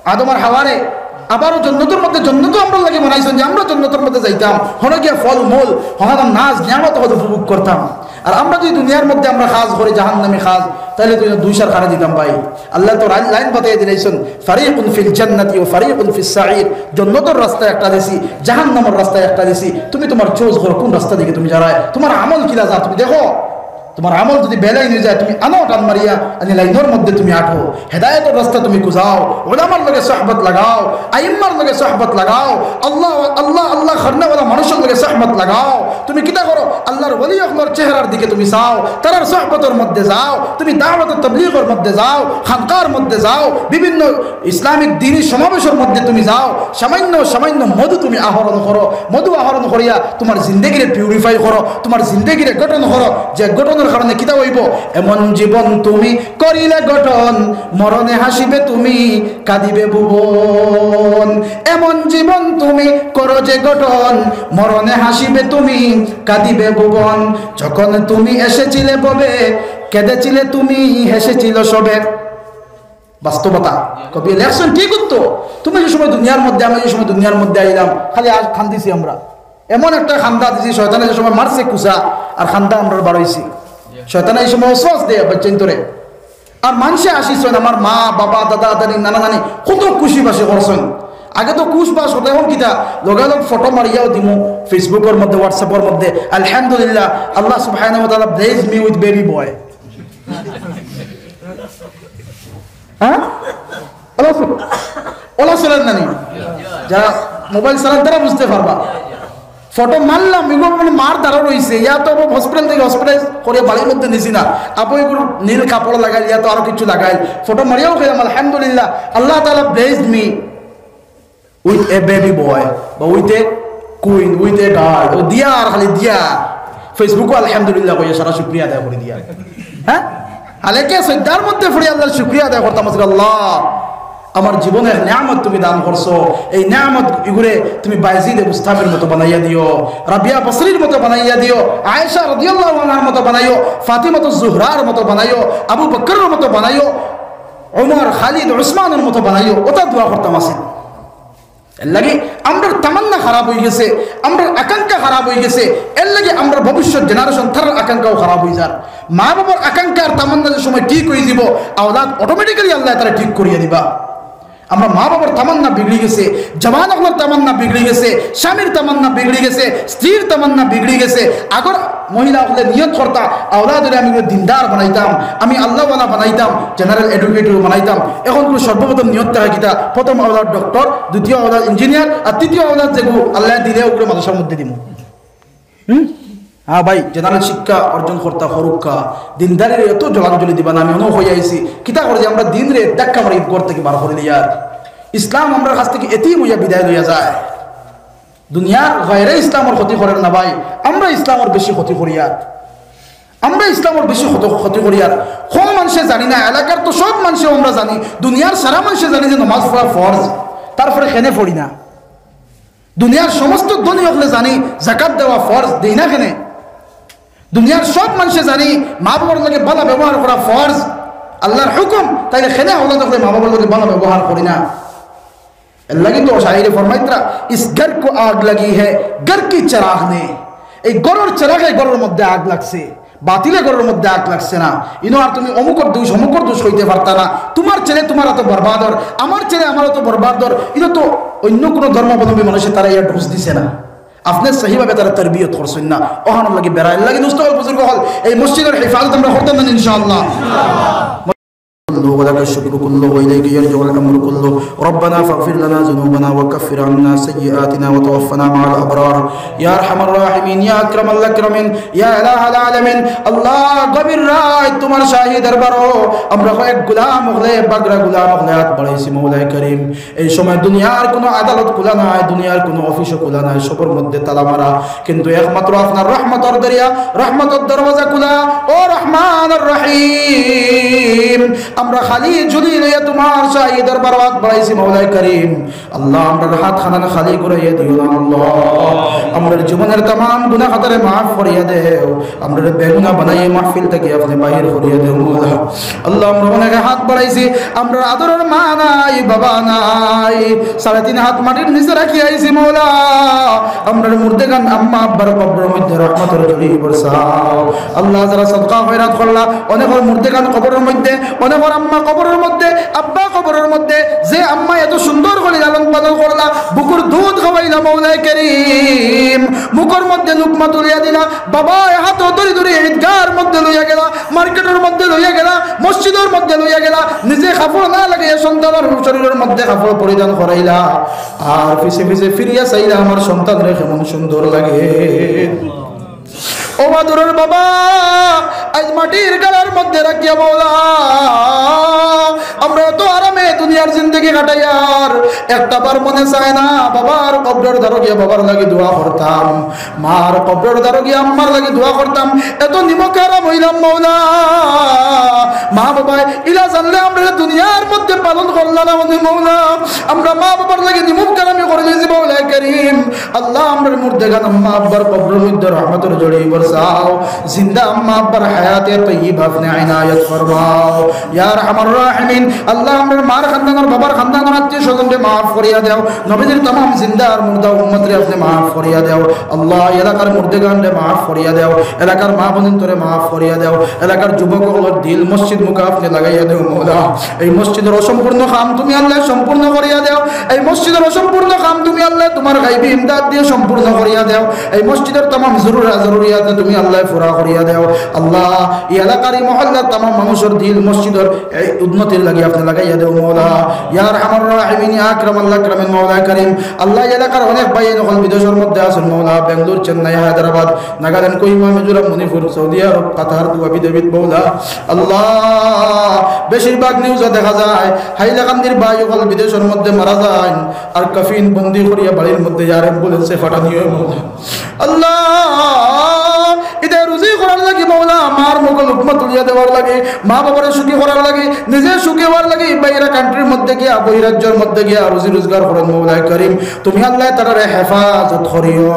আদম আর হাওয়ারে, আবারও জন্নতর মধ্যে, জন্নতো আমরার লাগি বানাইছইন যে আমরা জন্নতর মধ্যে যাইতাম, হনো গিয়া ফল মূল, হনো নাজ নিয়ামত অকল উপভোগ করতাম। আর আমরা যদি দুনিয়ার মধ্যে আমরা কাজ করি জাহান্নামী কাজ, তাইলে তো দুই সার খানা দিতাম ভাই। আল্লায় তো লাইন, লাইন বাতাইয়া দিলাইছইন, "ফারিকুন ফিল জান্নাতি ওয়া ফারিকুন ফিস সাঈর।" জন্নতর রাস্তা একটা দিছি, জাহান্নামর রাস্তা একটা দিছি। তুমি তুমার choose করো কুন রাস্তা দিকে তুমি যারায়, তুমার আমল কিলা যা তুমি দেখো। তুমার আমল যদি বেলাইন অইযায়, তুমি আনো টান মারিয়া আনি লাইনর মধ্যে তুমি আটো, হেদায়েতর রাস্তা তুমি খুজাও, উলামার লগে সহবত লাগাও, আইম্মার লগে সহবত লাগাও, আল্লাহ, আল্লাহ, আল্লাহ করনেওয়ালা মানুষর লগে সহবত লাগাও। তুমি কিতা করো? আল্লাহর ওলি অকলর চেহারার দিকে তুমি চাও, তারার সহবতর মধ্যে যাও, তুমি দাওয়াত তবলিগর মধ্যে যাও, খানকার মধ্যে যাও, বিভিন্ন ইসলামিক দিনী সমাবেশর মধ্যে তুমি যাও, সামান্য সামান্য মধু তুমি আহরণ করো, মধু আহরণ করিয়া তুমার জিন্দেগিরে purify করো, তুমার জিন্দেগিরে গঠন করো, যে গঠনর কারণে কিতা অইবো? এমন জীবন তুমি করিলে গঠন, মরণে হাসিবে তুমি, কাঁদিবে ভুবন। এমন জীবন তুমি করো যে গঠন, মরণে হাসিবে তুমি, কাঁদিবে ভুবন। যখন তুমি এসেছিলে ভবে, কেঁদেছিলে তুমি, হেসেছিল সবে। বাস্তবতা। কবি লেখছইন ঠিক উত্তর। তুমি যে সময় দুনিয়ার মধ্যে, আমি যে সময় দুনিয়ার মধ্যে আইলাম, খালি আজ কান্দিছি আমরা। এমন একটা কান্দা দিছি, শয়তানে যে সময় মারছে কুচা, আর কান্দা আমরার বার অইছে। শয়তানে এই সময় ওয়াসওয়াস দেয় বাচ্চাইন্তরে। আর মানষে আসিছইন, আমার মা, বাবা, দাদা, দাদি, নানা, নানি, কত খুশি বাসি করছইন। আগে তো কুশ বাশ হতো, এখন কিতা? লগে লগে ফটো মারিয়াও দিমু Facebook-অর মধ্যে, WhatsApp-অর মধ্যে, "আলহামদুলিল্লাহ, Allah subhanahu wa ta'ala blessed me with baby boy।" হ্যাঁ? ওলা চলে, ওলা চলের না নি? যারা মোবাইল চালান তারা বুঝতে পারবা। ফটো মারলাম, এগুলো মানে মার দ্বারা রইছে। ইয়া তো হসপিটাল থেকে হসপিটাল করে বাড়ির মধ্যে নিছি না। আপু এগুলো নীল কাপড় লাগাইল, ইয়া তো আরো কিছু লাগাইল। ফটো মারিয়াও খেলাম, আলহামদুলিল্লাহ, Allah ta'ala blessed me with a baby boy, বা with a queen, with a girl, ও দিয়া আর খালি দিয়া। Facebook-ও আলহামদুলিল্লাহ কইয়া সারা শুকরিয়া আদায় করে দিয়া। হ্যাঁ? আলেকে সজ্জার মধ্যে পড়ি আল্লাহর শুকরিয়া আদায় করতাম আছি, "আল্লাহ, আমার জীবনে এক নিয়ামত তুমি দান করছো, এই নিয়ামত ইগুরে তুমি বায়েজিদে বুস্তামির মতো বানাইয়া দিও, রাবিয়া বসরির মতো বানাইয়া দিও, আয়েশা রাদিয়াল্লাহু আনহার মতো বানাইও, ফাতিমাতুজ জুহরার মতো বানাইও, আবু বকরের মতো বানাইও, ওমর, খালিদ, উসমানের মতো বানাইও।" ওটা দোয়া করতাম আছি। এর লাগি আমরার তামান্না খারাপ হয়ে গেছে, আমরার আকাঙ্ক্ষা খারাপ হয়ে গেছে। এর লাগি আমরার ভবিষ্যৎ জেনারেশন তারার আকাঙ্ক্ষাও খারাপ হয়ে যার। মা বাবার আকাঙ্ক্ষা আর তামান্না যে সময় ঠিক হয়ে দিব, আওলাদ অটোমেটিক্যালি আল্লাহ তারা ঠিক করিয়া দিবা। আমরা মা বাবার তামান্না বিগড়ি গেছে, জওয়ান অকলর তামান্না বিগড়ি গেছে, স্বামীর তামান্না বিগড়ি গেছে, স্ত্রীর তামান্না বিগড়ি গেছে। আগর মহিলা অকলে নিয়ত করতা, আওলাদ হলে আমি দিনদার বানাইতাম, আমি আল্লাহওয়ালা বানাইতাম, জেনারেল এডুকেটেড বানাইতাম। এখন কোনো সর্বপ্রথম নিয়ত থাকে কিতা? প্রথম আওলাদ ডক্টর, দ্বিতীয় আওলাদ ইঞ্জিনিয়ার, আর তৃতীয় আওলাদ যেগু আল্লাহ দিলে ওগুলো মাদ্রাসার মধ্যে দিব। হুম? হ্যাঁ ভাই, জেনারেল শিক্ষা অর্জন করতা করুক্কা, দিনদারির এত জলাঞ্জলি দিবা না, আমি অনেক হয়ে আইছি। কিতা করে যে আমরা দিন রে ধাক্কা মারি ঘর থেকে বার করে দিয়ার। ইসলাম আমরার কাছ থেকে এতিম হইয়া বিদায় লইয়া যায়। দুনিয়ার গায়রে ইসলামর ক্ষতি করের না ভাই, আমরা ইসলামর বেশি ক্ষতি করিয়ার। আমরা ইসলামর বেশি ক্ষত-, ক্ষতি করিয়ার। কম মানুষে জানি না, এলাকার তো সব মানুষে আমরা জানি, দুনিয়ার সারা মানুষে জানি যে নমাজ পড়া ফরজ, তারপরে কেনে পড়ি না। দুনিয়ার সমস্ত ধনী অকলে জানি জাকাত দেওয়া ফরজ, দেই না কেনে? দুনিয়ার সব মানুষে জানি মা বাবার লগে ভালা ব্যবহার করা ফরজ, আল্লাহর হুকুম, তাইলে কেনে আওলাদ অকলে মা বাবার লগে ভালা ব্যবহার করি না? এর লাগি তো শায়রে ফরমাইতরা, "ইস ঘর কো আগ লাগি হ্যায়, ঘর কি চিরাগ নেই।" এই ঘরর চিরাগে ঘরর মধ্যে আগ লাগছে, বাতিলে ঘরর মধ্যে আগ লাগছে না। ইনো আর তুমি অমুকর দোষ, অমুকর দোষ কইতে পারতা না। তোমার ছেলে তোমার অত বরবাদ অর, আমার ছেলে আমার অত বরবাদ অর, ইনো তো অন্য কোনো ধর্মাবলম্বী মানুষে তারা ইয়া দোষ দিছে না। আপনি সহিভাবে তারা তরবিয়ত করছেন না। ওখানোর লাগি বেড়া, এর লাগি দোস্ত অকল, বুজুর্গ অকল, এই মসজিদর হেফাজত আমরা করতাম না ইনশাআল্লাহ। كله ولك الشكر كله وإليك يرجع الأمر كله. ربنا فاغفر لنا ذنوبنا وكفر عنا سيئاتنا وتوفنا مع الأبرار. يا أرحم الراحمين، يا أكرم الأكرمين، يا إله العالمين. আল্লাহ, গভীর রাত তোমার শাহী দরবারো আমরা কয়েক গোলাম অকলে, বাগরা গোলাম অকলে হাত বাড়াইছি, মৌলায় করিম। এই সময় দুনিয়ার কোনো আদালত খোলা নাই, দুনিয়ার কোনো অফিসও খোলা নাই, সবর মধ্যে তালা মারা। কিন্তু একমাত্র আপনার রহমতর দরিয়া, রহমতর দরওয়াজা খোলা। ও রহমান আর রহিম, আমরা খালি ঝুলি লইয়া তোমার শাহী দরবার হাত বাড়াইছি, মৌলায় করিম। আল্লাহ, আমরার হাত খানান খালি করাইয়া দিও না আল্লাহ। আমরার জীবনের তামাম গুনাহ খাতারে মাফ করিয়া দেও। আমরারে বেগুনা বানাইয়া মাহফিল থাকি আপনি বাহির করিয়া দেও মৌলা। আল্লাহ, আমরা অনেকে হাত বাড়াইছি, আমরার আদরের মা নাই, বাবা নাই, সাড়ে তিন হাত মাটির নিচে রাখি আইছি মৌলা। আমরার মুর্দেগান আম্মা আব্বার কবরর মধ্যে রহমতর ঝুলি বরসাও। আল্লাহ, যারা সদকা খয়রাত করলা, অনেকর মুর্দেগান কবরর মধ্যে, অনেকর আম্মা কবরর মধ্যে, আব্বা কবরর মধ্যে, যে আম্মা এত সুন্দর করি লালন পালন করলা, বুকুর দুধ খাওয়াইলা মৌলায় করিম, মুখর মধ্যে লুকমা তুলিয়া দিলা, বাবা এ হাতো ধরি ধরি ঈদগাহর মধ্যে লইয়া গেলা, মার্কেটর মধ্যে লইয়া গেলা, মসজিদর মধ্যে লইয়া গেলা, নিজে কাপড় না লাগাইয়া সন্তানর শরীরর মধ্যে কাপড় পরিধান করাইলা। আর পিছে পিছে ফিরিয়া চাইলা, আমার সন্তানরে কেমন সুন্দর লাগে। ও মাদুরর বাবা, আজ মাটির গালার মধ্যে রাখিয়া মৌলা, আমরা এত আরামে দুনিয়ার জিন্দেগি কাটাইয়ার, একটা বার মনে চায় না বাবার কবরর দ্বারো গিয়া বাবার লাগি দোয়া করতাম, মার কবরর দ্বারো গিয়া আম্মার লাগি দোয়া করতাম। এত নিমক হারাম হইলাম মৌলা। মা বাবায় ইলা জানলে আমরা দুনিয়ার মধ্যে পালন করলা না মানে মৌলা। আমরা মা বাবার লাগি নিমক হারামি করে দিয়েছি মৌলায় করিম। আল্লাহ, আমরার মুর্দেগান আম্মা আব্বার কবরর মধ্যে রহমতর ঝড়ি বরসাও। জিন্দা আম্মা আব্বার হায়াতে তৈয়বা আপনে ইনায়াত ফরমাও। ইয়া আরহামার রাহিমিন, আল্লাহ, আমরার মার খান্দানর, বাবার খান্দানর আত্মীয় স্বজনরে মাফ করিয়া দেও। নবীজির তামাম জিন্দা আর মুর্দা উম্মতরে আপনে মাফ করিয়া দেও। আল্লাহ, এলাকার মুর্দেগানরে মাফ করিয়া দেও। এলাকার মা বোনতরে মাফ করিয়া দেও। এলাকার যুবক অকলর দিল মসজিদ মুখা আপনে লাগাইয়া দেও মৌলা। এই মসজিদর অসম্পূর্ণ কাম তুমি আল্লাহ সম্পূর্ণ করিয়া দেও। এই মসজিদর অসম্পূর্ণ কাম তুমি আল্লাহ তোমার গাইবি ইমদাদ দিয়া সম্পূর্ণ করিয়া দেও। এই মসজিদর তামাম জরুরা জরুরিয়াত তুমি আল্লাহ পুরা করিয়া দেও। আল্লাহ, এই এলাকার এই মহল্লার তামাম মানুষর দিল মসজিদর এই উন্নতির লাগি আপনে লাগাইয়া দেও মৌলা। ইয়া আরহামার রাহিমিন, ইয়া আকরামাল আকরামিন মৌলা করিম। আল্লাহ, এই এলাকার অনেক ভাই অকল বিদেশর মধ্যে আছইন মৌলা, বেঙ্গালুর, চেন্নাই, হায়দ্রাবাদ, নাগাল্যান্ড, কোহিমা, মিজোরাম, মণিপুর, সৌদি আরব, কাতার, দুবাই, আবু ধাবিত মৌলা। আল্লাহ, বেশিরভাগ নিউজো দেখা যায় হাইলাকান্দির ভাই অকল বিদেশর মধ্যে মারা যাইন, আর কফিন বন্দি করিয়া বাড়ির মধ্যে এয়ার অ্যাম্বুলেন্সে পাঠানি অয় মৌলা। আল্লাহ, ইতা রুজি করার লাগি মৌলা, মার মুখো লুকমা তুলিয়া দেওয়ার লাগি, মা বাবারে সুখী করার লাগি, নিজে সুখী হওয়ার লাগি, বাইরা কান্ট্রির মধ্যে গিয়া, বহিরাজ্যর মধ্যে গিয়া রুজি রোজগার করইন মৌলা করিম। তুমি আল্লাহ তারারে হেফাজত করিও।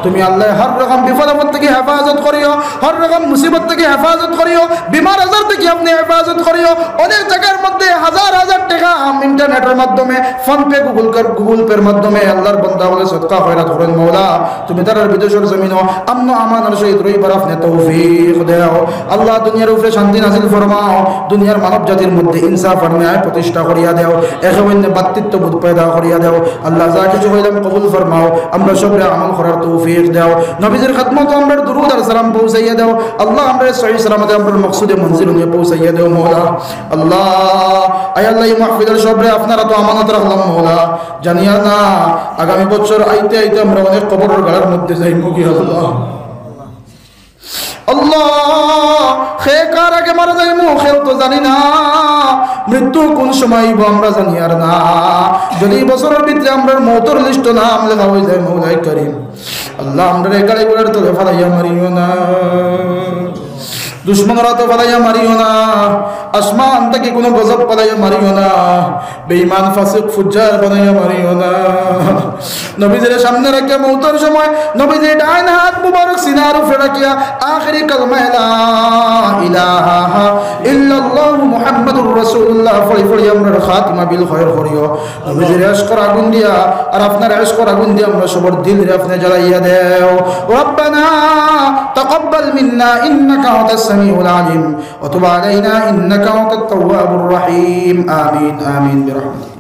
তুমি আল্লাহ হর রকম বিপদ আপদ থাকি হেফাজত করিও, হর রকম মুসিবত থাকি হেফাজত করিও, বিমার আজার থাকি আপনে হেফাজত করিও। অনেক জাগার মধ্যে হাজার হাজার টেকা আম ইন্টারনেটর মাধ্যমে, PhonePe, Google Pay, Google Pay-র মাধ্যমে আল্লাহর বান্দা অকলে সদকা খয়রাত করইন মৌলা। তুমি তারার বিদেশর জমিনো আমন আমানর সহিত রইবার আপনে তৌফিক দেও। আল্লাহ, দুনিয়ার উপরে শান্তি নাজিল ফরমাও, দুনিয়ার মানব জাতির মধ্যে ইনসাফ আর ন্যায় প্রতিষ্ঠা করিয়া দেও, একে অন্যে ভ্রাতৃত্ববোধ পয়দা করিয়া দেও। আল্লাহ, যা কিছু কইলাম কবুল ফরমাও, আমরা সবরে আমল করার তৌফিক দেও। নবীজির খেদমতো আমরার দুরুদ আর সালাম পৌঁছাইয়া দেও। আল্লাহ, আমরারে সহি সালামতে আমরার মকসুদে মঞ্জিল নিয়া পৌঁছাইয়া দেও মৌলা। আল্লাহ, আয় আল্লাহ, এই মাহফিলর সবরে আপনার আতো আমানত রাখলাম মৌলা। জানিয়ার না, আগামী বছর আইতে আইতে আমরা অনেক কবরর গাড়ার মধ্যে যাইমু গি আল্লাহ। আল্লাহ, কে কার আগে মারা যাইমু, কেউ তো জানি না। মৃত্যু কোন সময় আইবো আমরা জানিয়ার না। যদি এই বছরর ভিতরে আমরার মউতর লিস্টো নাম লেখা অই যায়, মৌলায় করিম, আল্লাহ, আমরারে গাড়ি ঘোড়ার তলে ফালাইয়া মারিও না। দুশমনর আতো ফালাইয়া মারিও না। আসমান থাকি কুনু গজব ফালাইয়া মারিও না। বেঈমান, ফাসিক, ফুজ্জার বানাইয়া মারিও না। নবীজিরে সামনে রাখিয়া মউতর সময় নবীজির ডাইন হাত মুবারক সিনার উপরে রাখিয়া আখেরি কালমা লা ইলাহা ইল্লাল্লাহু মুহাম্মাদুর রাসূলুল্লাহ পড়ি পড়ি আমরার খাতিমা বিল খয়র করিও। নবীজির ইশকর আগুন দিয়া আর আপনার ইশকর আগুন দিয়া আমরা সবর দিলরে আপনে জ্বালাইয়া দেও। ربنا تقبل منا إنك أنت السميع العليم وتب علينا إنك أنت التواب الرحيم. آمين، آمين برحمتك.